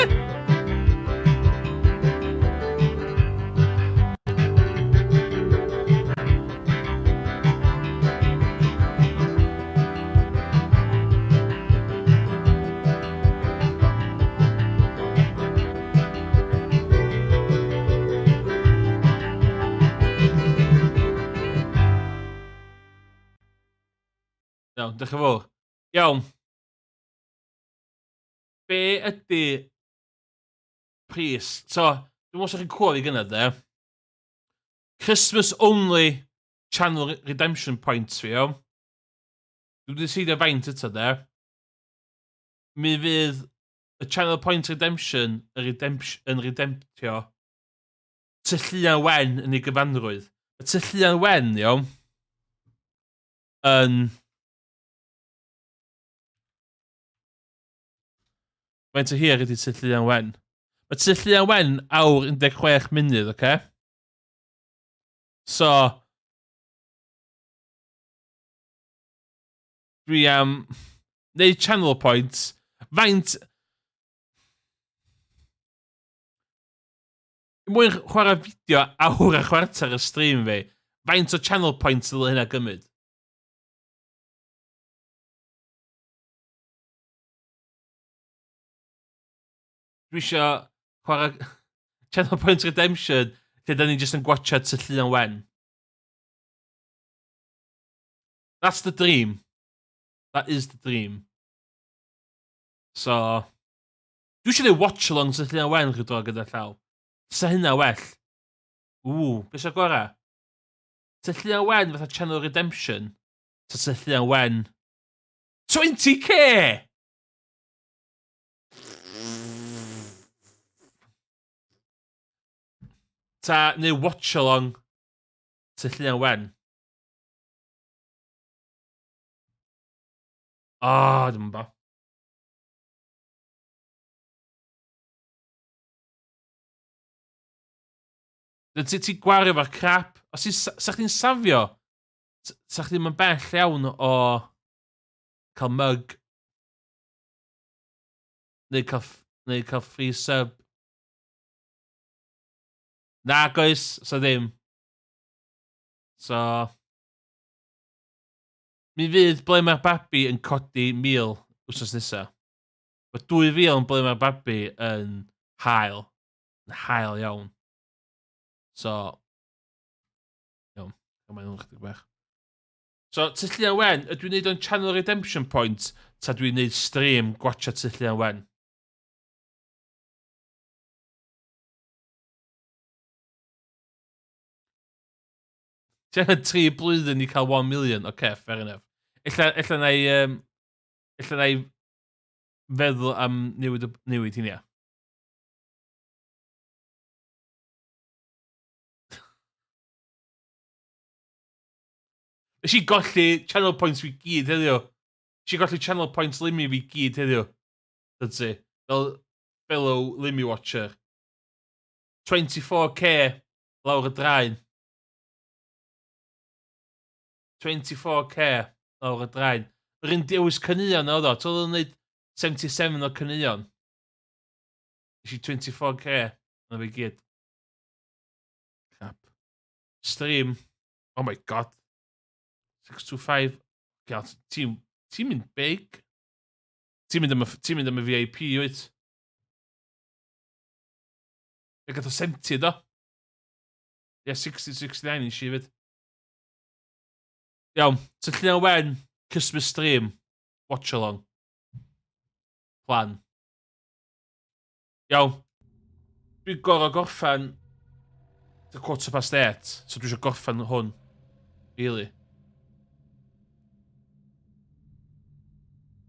Iawn, diolch yn fawr. Iawn. Be ydy pris? So, dwi'n meddwl chi'n clywed i gynnad, de. Christmas only channel redemption points fi, iawn. Dwi'n decidio faint eto, de. Mi fydd y channel point redemption yn redemption, yn redemptio tylluan wen yn ei gyfanrwydd. Y tylluan wen, iawn, yn... Faint o hir ydy tylluan wen? Mae tylluan wen awr 16 munud, oce? Okay? So, dwi am neud channel points. Faint... Mwyn chwarae fideo awr a chwarter y stream fi, faint o channel points ddyle hynna gymryd? Dwi eisiau chwarae Channel Point Redemption lle da ni jyst yn gwatchad Tylluan Wen. That's the dream. That is the dream. So, dwi eisiau gwneud watch along Tylluan Wen rhyw dro gyda llaw. Sa hynna well. Ww, beth sy'n gorau? Tylluan Wen fatha Channel Redemption. Ta Tylluan Wen 20k! Ta, neu watch along Tylluan Wen. O, oh, dwi'n bo. Ti ti gwario fo'r crap. Os ti, sa chdi'n safio, sa chdi'n mynd bell iawn o cael mug. Neu cael, neu cael free sub. Na, goes, so ddim. So, Mi fydd Ble Mae'r Babi yn codi 1,000 wythnos nesaf. Mae 2,000 yn Ble Mae'r Babi yn hael. Yn hael iawn. So, iawn. Mae'n nhw'n chydig bach. So, Tylluan Wen, ydw i'n neud o'n Channel Redemption Point, ta dwi'n neud stream gwatcha Tylluan Wen? Ti angen 3 blwyddyn i cael 1 million. Oce, okay, fair enough. Ella, ella na i, um, ella na i feddwl am newid, newid hynny. Nes i golli channel points fi gyd heddiw. Nes i golli channel points Limmy fi gyd heddiw. That's it. Fel fellow Limmy watcher. 24k lawr y draen. 24k lawr y draen. Yr un dewis caneuon oedd o. Ti'n oedd o'n gwneud 77 o caneuon. Nes i 24k na fi gyd. Crap. Stream. Oh my god. 625. God, ti'n ti mynd big. Ti'n mynd am y, ti mynd am y VIP, wyt? Fe gath o 70, do? Ie, yeah, 60, 69 i fyd. Iawn, Tylluan Wen, Christmas stream, watch along. Plan. Iawn. Dwi'n gorau gorffen the 8:15, so dwi eisiau gorffen hwn. Really.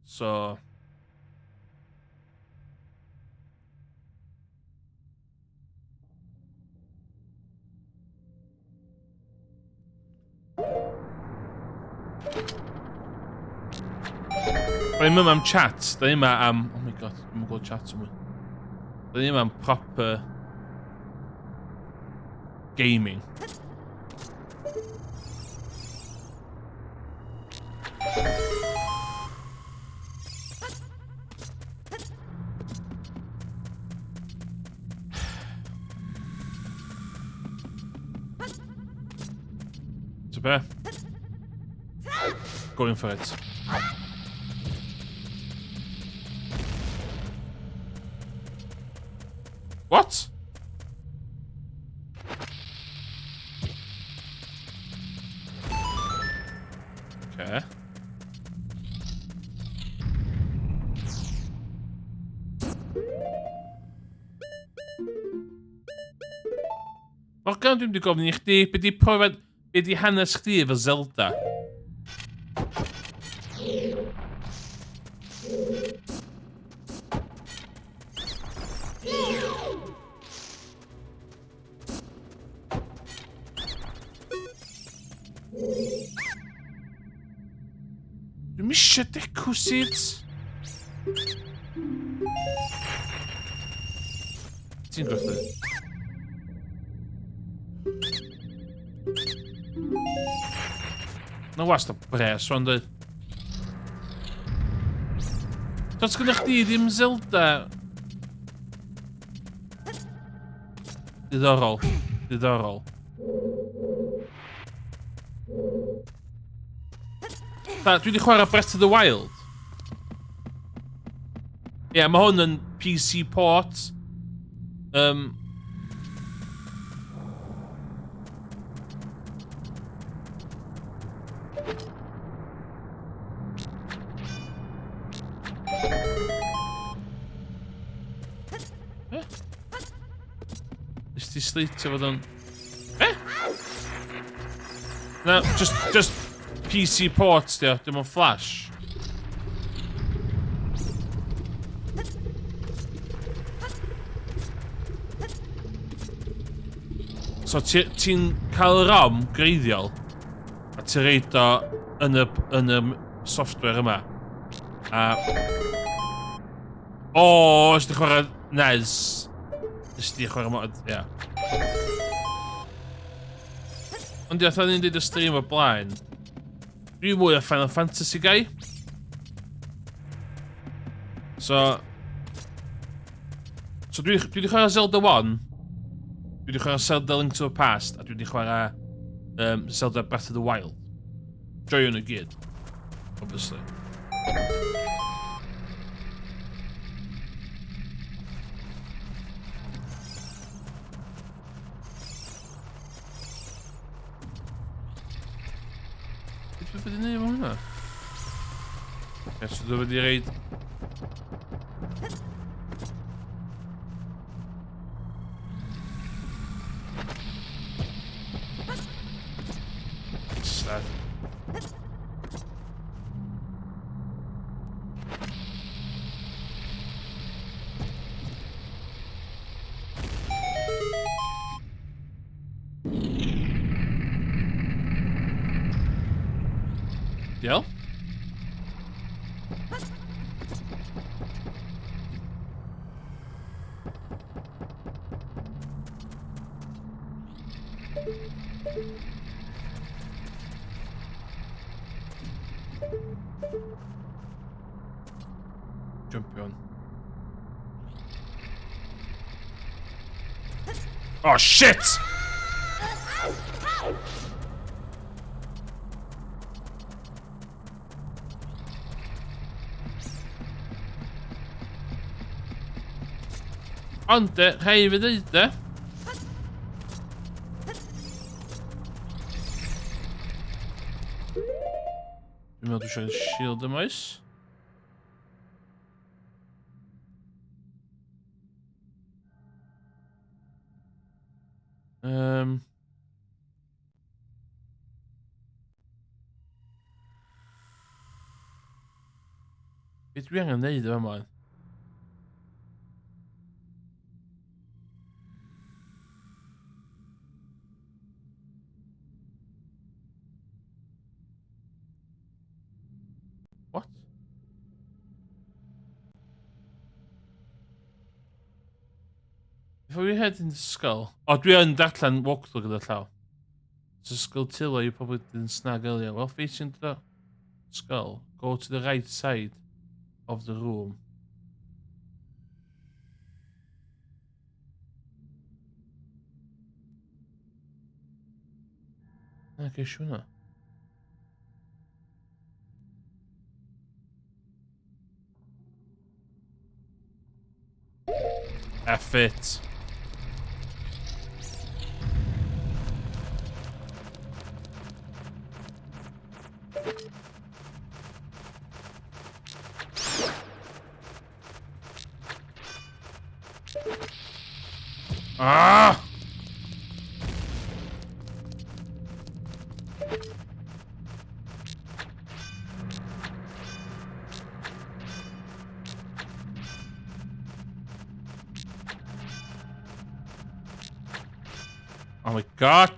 So... Da ni'n yma am chat, da ni'n yma am... Oh my god, dwi'n gweld chat yma. Da ni'n yma am proper gaming. So be? Going for it. What? Okay. Morgan, dwi'n wedi gofyn i chdi, be di profiad, be di hanes chdi efo Zelda? Dwi'm eisiau Deku Seeds. Ti'n gwerthu? Na wast o bres o'n dweud. Does gyda chdi ddim Zelda Diddorol. Diddorol. Da, dwi wedi chwarae Breath of the Wild. Ie, yeah, mae hwn yn PC port. Eh? Nes ti sleitio fod yn... Eh? Na, just PC port, dio, dim ond flash. So ti'n ti cael y ROM greiddiol a ti'n reid o yn y software yma. A... O, oh, os ti chwarae NES. Nes ti chwarae mod, ia. Ond ia, ni'n dweud y stream o blaen. Dwi mwy o Final Fantasy guy. So dwi wedi chwarae Zelda 1. Dwi wedi chwarae Zelda Link to the Past. A dwi wedi chwarae Zelda Breath of the Wild. Joio nhw gyd. Obviously. Beth dwi'n wedi gwneud efo hwnna? Ie, so dwi wedi reid... Sad. Diolch. Jumpio on. Oh shit! Ond, rhaid fi ddeud e. Dwi'n meddwl dwi eisiau shield yma oes. Be dwi angen neud efo yma? Before we head into skull... O, dwi yn darllen walkthrough gyda llaw. It's a skulltula you probably didn't snag earlier. Well, facing the skull, go to the right side of the room. Na, geis hwnna. F it. Ah! Oh my god!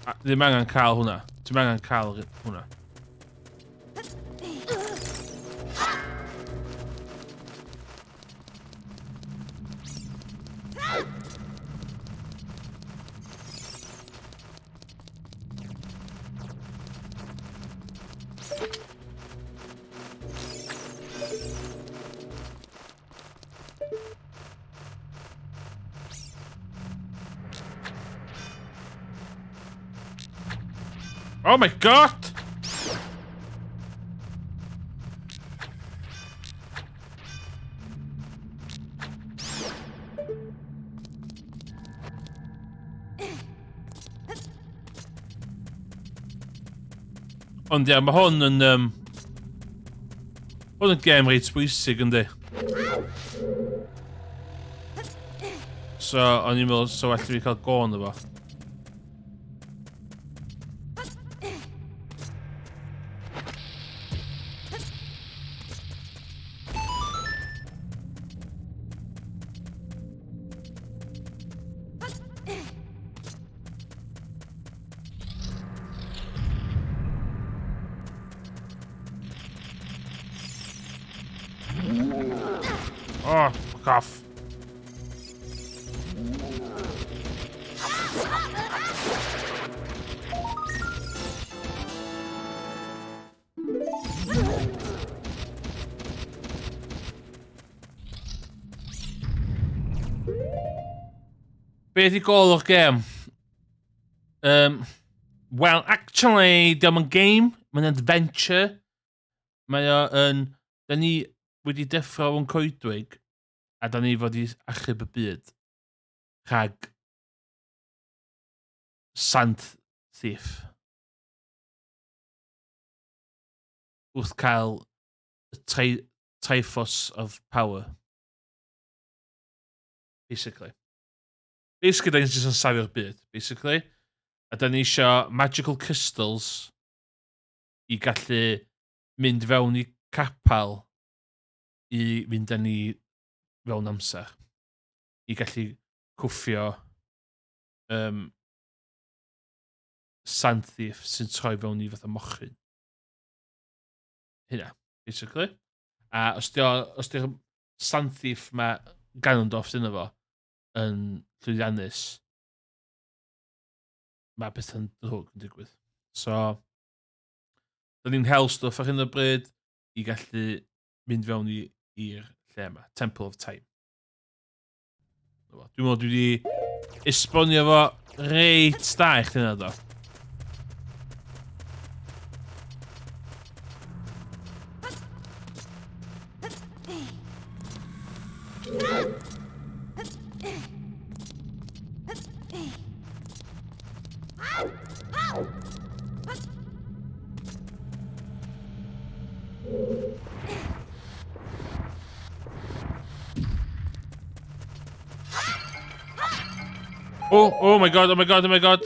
A, ddim angen cael hwnna. Ti'n angen cael hwnna. Oh my god! Ond ia, mae hwn yn... Um, hwn yn gêm reit bwysig, yndi? So, o'n i'n meddwl, so well i fi cael go ynddo fo. Oh, fuck off. Be ydi gol o'r gêm? Um, well, actually, diolch yn game, mae'n adventure. Mae o yn... Da ni wedi deffro o'n coedwig, a da ni fod i achub y byd rhag Sant Thief. Wrth cael y tri, Triforce of Power. Basically. Basically, da ni'n jyst yn safio'r byd, basically. A da ni eisiau magical crystals i gallu mynd fewn i capel i fynd â ni fewn amser. I gallu cwffio um, sand thief sy'n troi fewn i fatha mochyn. Hynna, basically. A os di'r sand thief mae Ganondorf sy'n efo yn llwyddiannus, mae pethau'n ddrwg yn digwydd. So, da ni'n hel stwff ar hyn o bryd i gallu mynd fewn i'r lle yma, Temple of Time. Dwi'n meddwl dwi wedi esbonio fo reit da i chdi yna do. Oh, oh my god, oh my god, oh my god.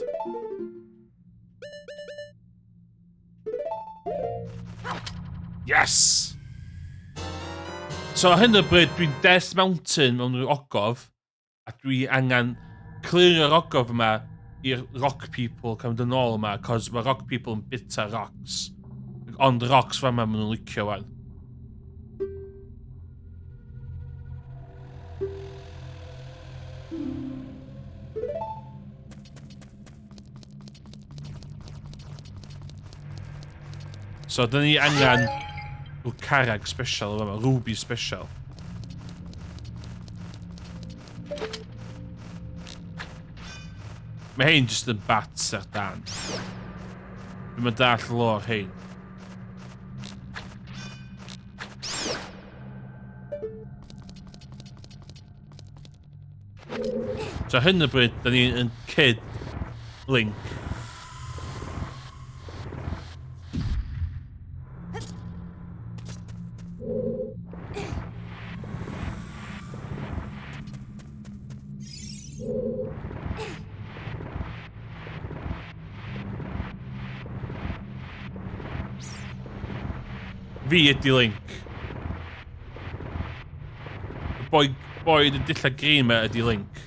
Yes! So ar hyn o bryd, dwi'n Death Mountain mewn rhyw ogof, a dwi angen clirio'r ogof yma i'r rock people cael mynd yn ôl yma, cos mae rock people yn bita rocks. Ond rocks fa yma maen nhw'n licio wan. So, dyn ni angen rhyw carreg special o fama, ruby special. Mae hein jyst yn bats ar dan. Dwi'n mynd dall lore hein. So ar hyn o bryd, da ni yn Kid Link. Fi ydi Link. Y boi, boi yn y dillad green ma ydi Link.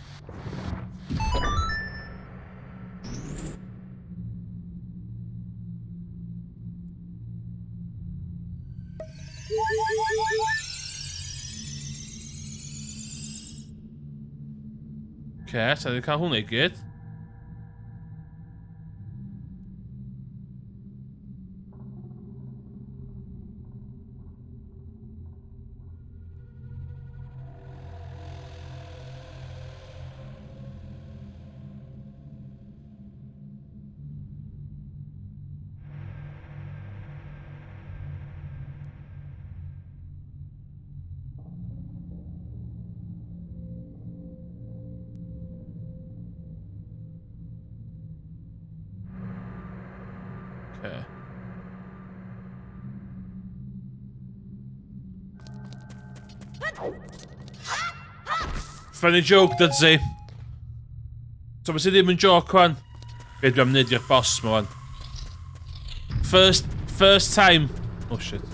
Oce, so dwi'n cael hwnna i gyd. Okay. Funny joke, Dudsey. So, beth sydd ddim yn joke, wan? Be dwi am wneud i'r boss ma, wan? First time. Oh, shit.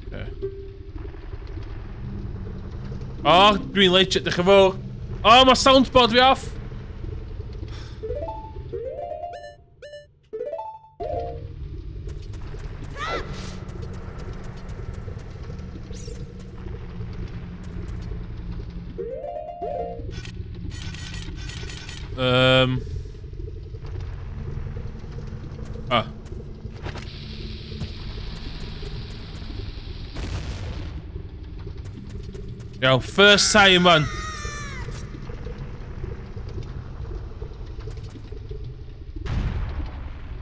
Okay. Oh, dwi'n legit, dych yn fawr. Oh, mae soundboard fi off! Ah. Iawn, first time man.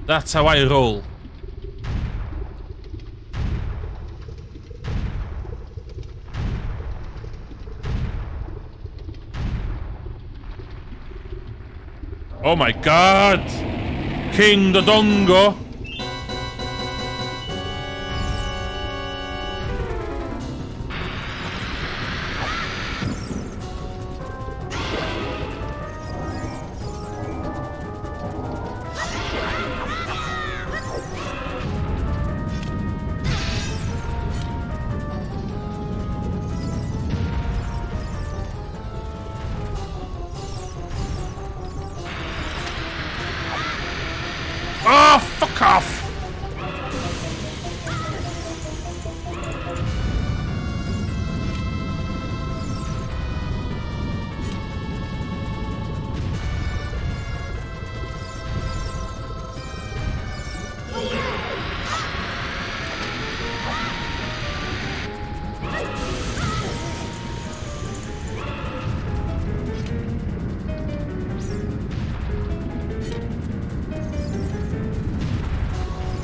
That's how I roll. Oh my god! King Dodongo! Oh, fuck off!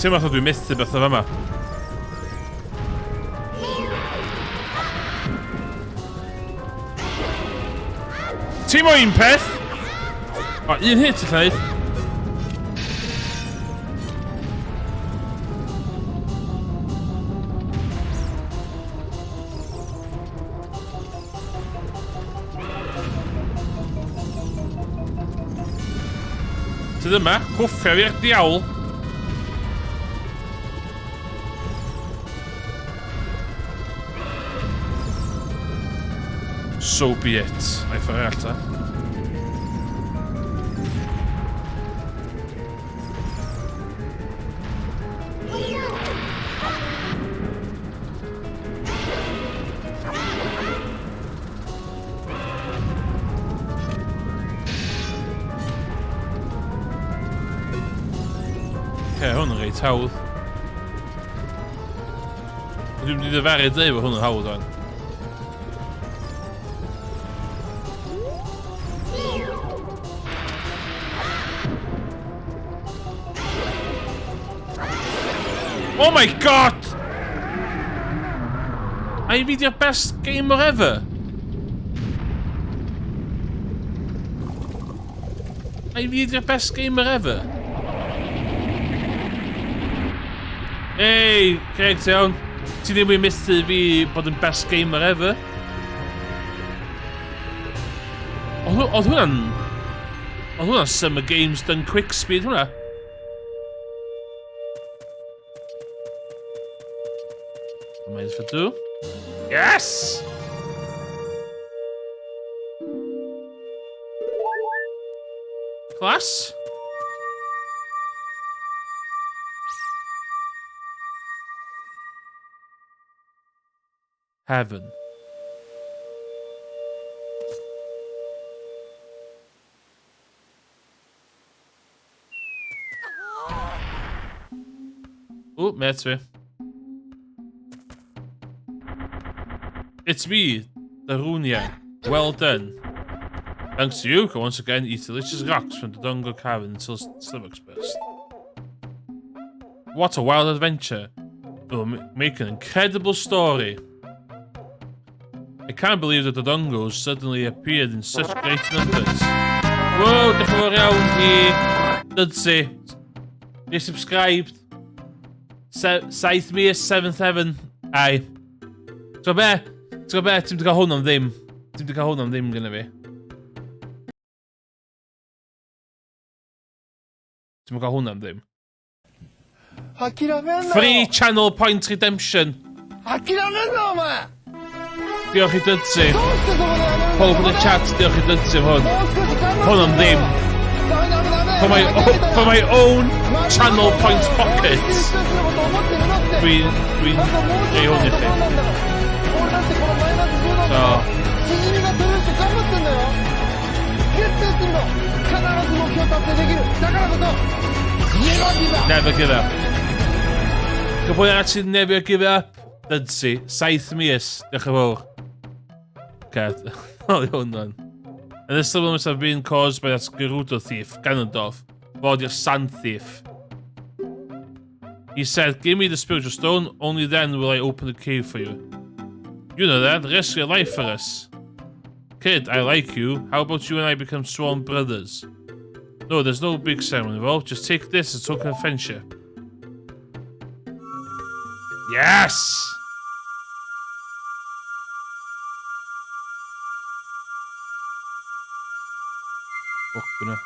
Teimlo fatha dwi'n methu bethau fama. Ti moyn peth? O, un hit allai. Sydd yma? Cwffio fi'r diawl. So be it. A'i ffordd arall ta. reit hawdd. Dwi'n mynd i ddyfaru dweud bod hwn yn hawdd o'n. Oh my god! Ai fi di'r best gamer ever? Ai fi di'r best gamer ever? Hey, Craig, ti iawn? Ti ddim wedi methu fi bod yn best gamer ever? Oedd hwnna'n... Oedd hwnna'n Summer Games done quick speed hwnna. Mind for two. Yes! Class? Heaven. O, met fi. It's me, Darunia. Well done. Thanks to you, can once again eat delicious rocks from the Dongo Cavern until stomachs burst. What a wild adventure. It will make an incredible story. I can't believe that the Dodongos suddenly appeared in such great numbers. Whoa, diolch yn fawr iawn i Dudsi. Ni subscribed. Se saith mis, seventh heaven. Ai. Ti'n gwybod be? Ti'n gwybod be? Ti'n mynd i gael hwn am ddim. Ti'n mynd i gael hwn am ddim gyda fi. Ti'n mynd i gael hwn am ddim. Free channel point redemption. Diolch i Dudsi. Pob yn y chat, diolch i Dudsi am hwn. Hwn am ddim. For my, for my own channel point pocket. Dwi'n dwi rhoi hwn i chi. So. Never give up. Gwybod arall sy'n never give up? Dudsi, saith mis. Diolch yn fawr. Okay, nôl i hwn fan. And this trouble must have been caused by that Gerudo thief, Ganondorf. Fod your sand thief. He said, give me the spiritual stone, only then will I open the cave for you. You know that, risk your life for us. Kid, I like you. How about you and I become sworn brothers? No, there's no big ceremony involved. Just take this as a token of friendship. Yes! Fuck, dyna.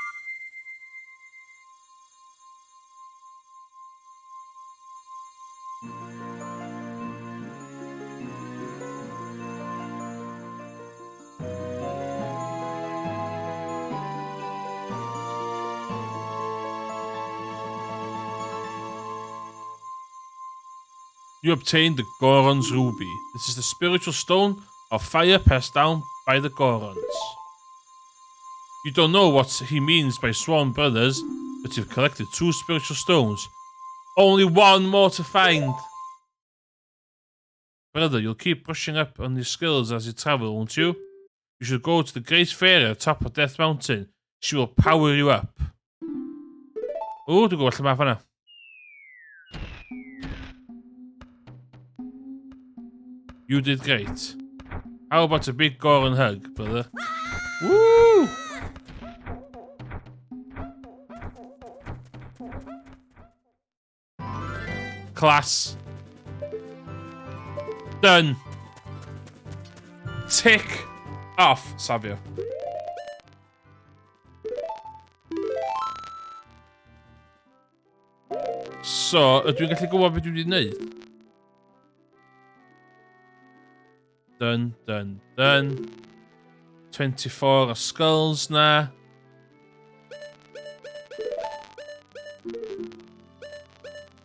You obtained the Goron's Ruby. This is the spiritual stone of fire passed down by the Gorons. You don't know what he means by sworn brothers, but you've collected two spiritual stones. Only one more to find. Brother, you'll keep brushing up on your skills as you travel, won't you? You should go to the Great Fairy at the top of Death Mountain. She will power you up. O, dwi'n gwybod lle mae fanna. You did great. How about a big Goron hug, brother? Woo! Class. Done. Tick off, Savio. So, ydw i'n gallu gwybod beth dwi wedi gwneud? Done, done, done. 24 o skulls na.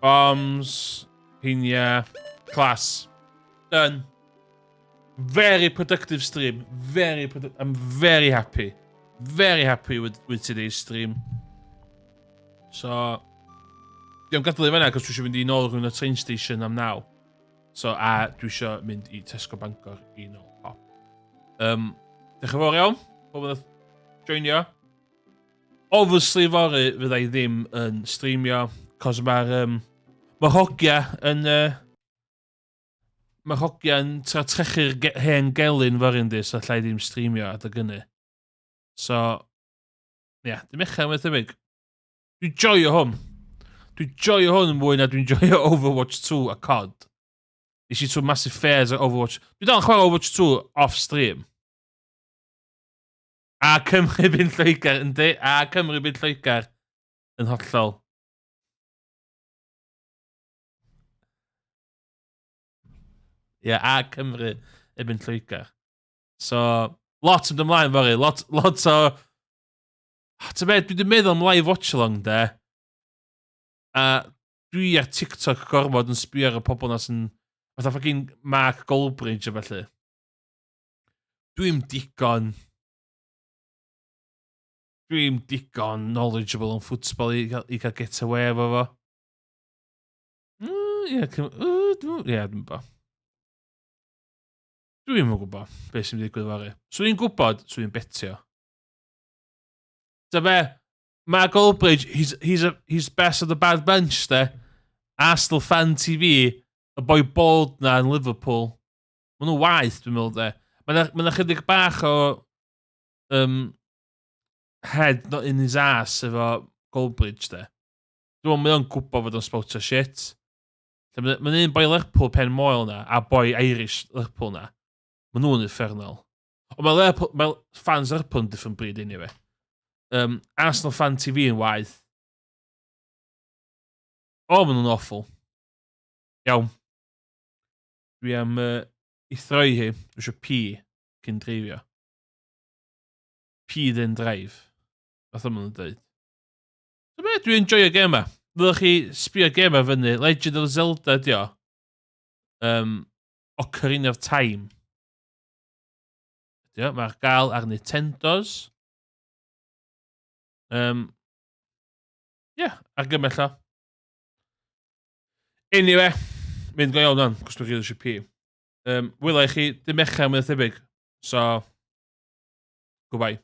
Bombs. Heinia. Class. Done. Very productive stream. Very productive. I'm very happy. Very happy with, with today's stream. So, Diolch gadael i fanna, cos dwi eisiau mynd i nôl rhywun o train station am naw. So, a dwi eisiau mynd i Tesco Bangor i nôl pop. Diolch yn fawr iawn, pobl wnaeth joinio. Obviously, fory fydda i ddim yn streamio, cos mae'r um, mae hogia yn... Mae hogia yn tra trechu'r ge hen gelyn fory yndi, so allai ddim streamio adeg hynny. So, ie, yeah, dim echel mae'n thebyg. Dwi'n joio hwn. Dwi'n joio hwn yn mwy na dwi'n joio Overwatch 2 a COD. Nes i trwy massive fairs ar Overwatch. Dwi dal yn chwarae Overwatch 2 off stream. A Cymru byn Lloegr, yndi? A Cymru byn Lloegr yn hollol. Ie, yeah, a Cymru erbyn Lloegr. So, lot yn ymlaen fory. Lot, lot o... Ah, ti'n beth, dwi wedi meddwl am live watch along, de. A dwi ar TikTok gorfod yn sbio ar y pobl na sy'n... Fatha fucking Mark Goldbridge a felly. Dwi'm digon... Dwi'm digon knowledgeable on football i gael, i gael get away efo fo. Ie, ie, dwi'n gwybod. Dwi'm yn gwybod beth sy'n digwydd fory. Swn i'n gwybod, swn i'n betio. Ta be, Mark Goldbridge, he's best of the bad bunch, de. Arsenal Fan TV, y boi bald na yn Liverpool. Maen nhw waeth, dwi'n meddwl, de. Mae yna ma chydig bach o head not in his ass efo Goldbridge, de. Dwi'n meddwl mae o'n gwybod fod o'n spoutio shit. Mae'n ma un boi Lerpwl pen moel na, a boi Irish Lerpwl na. Maen nhw'n uffernol. Ond mae Lerpwl, mae fans Lerpwl yn different breed anyway. Arsenal Fan TV yn waeth. O, maen nhw'n awful. Iawn. Dwi am i throi hi. Dwi eisiau pi cyn dreifio. Pi then drive. Fath o'n nhw'n dweud. So be, dwi'n enjoyo gêm ma. Fyddwch chi sbio gêm ma fyny. Legend of Zelda ydi o. Ocarina of Time. Ydi o, mae'r gael ar Nintendo's. Yeah, argymell o. Anyway, mynd go iawn dan, cos dwi'n rili eisiau pi. Wyla i chi, dim echel mwy o thebyg. So, goodbye.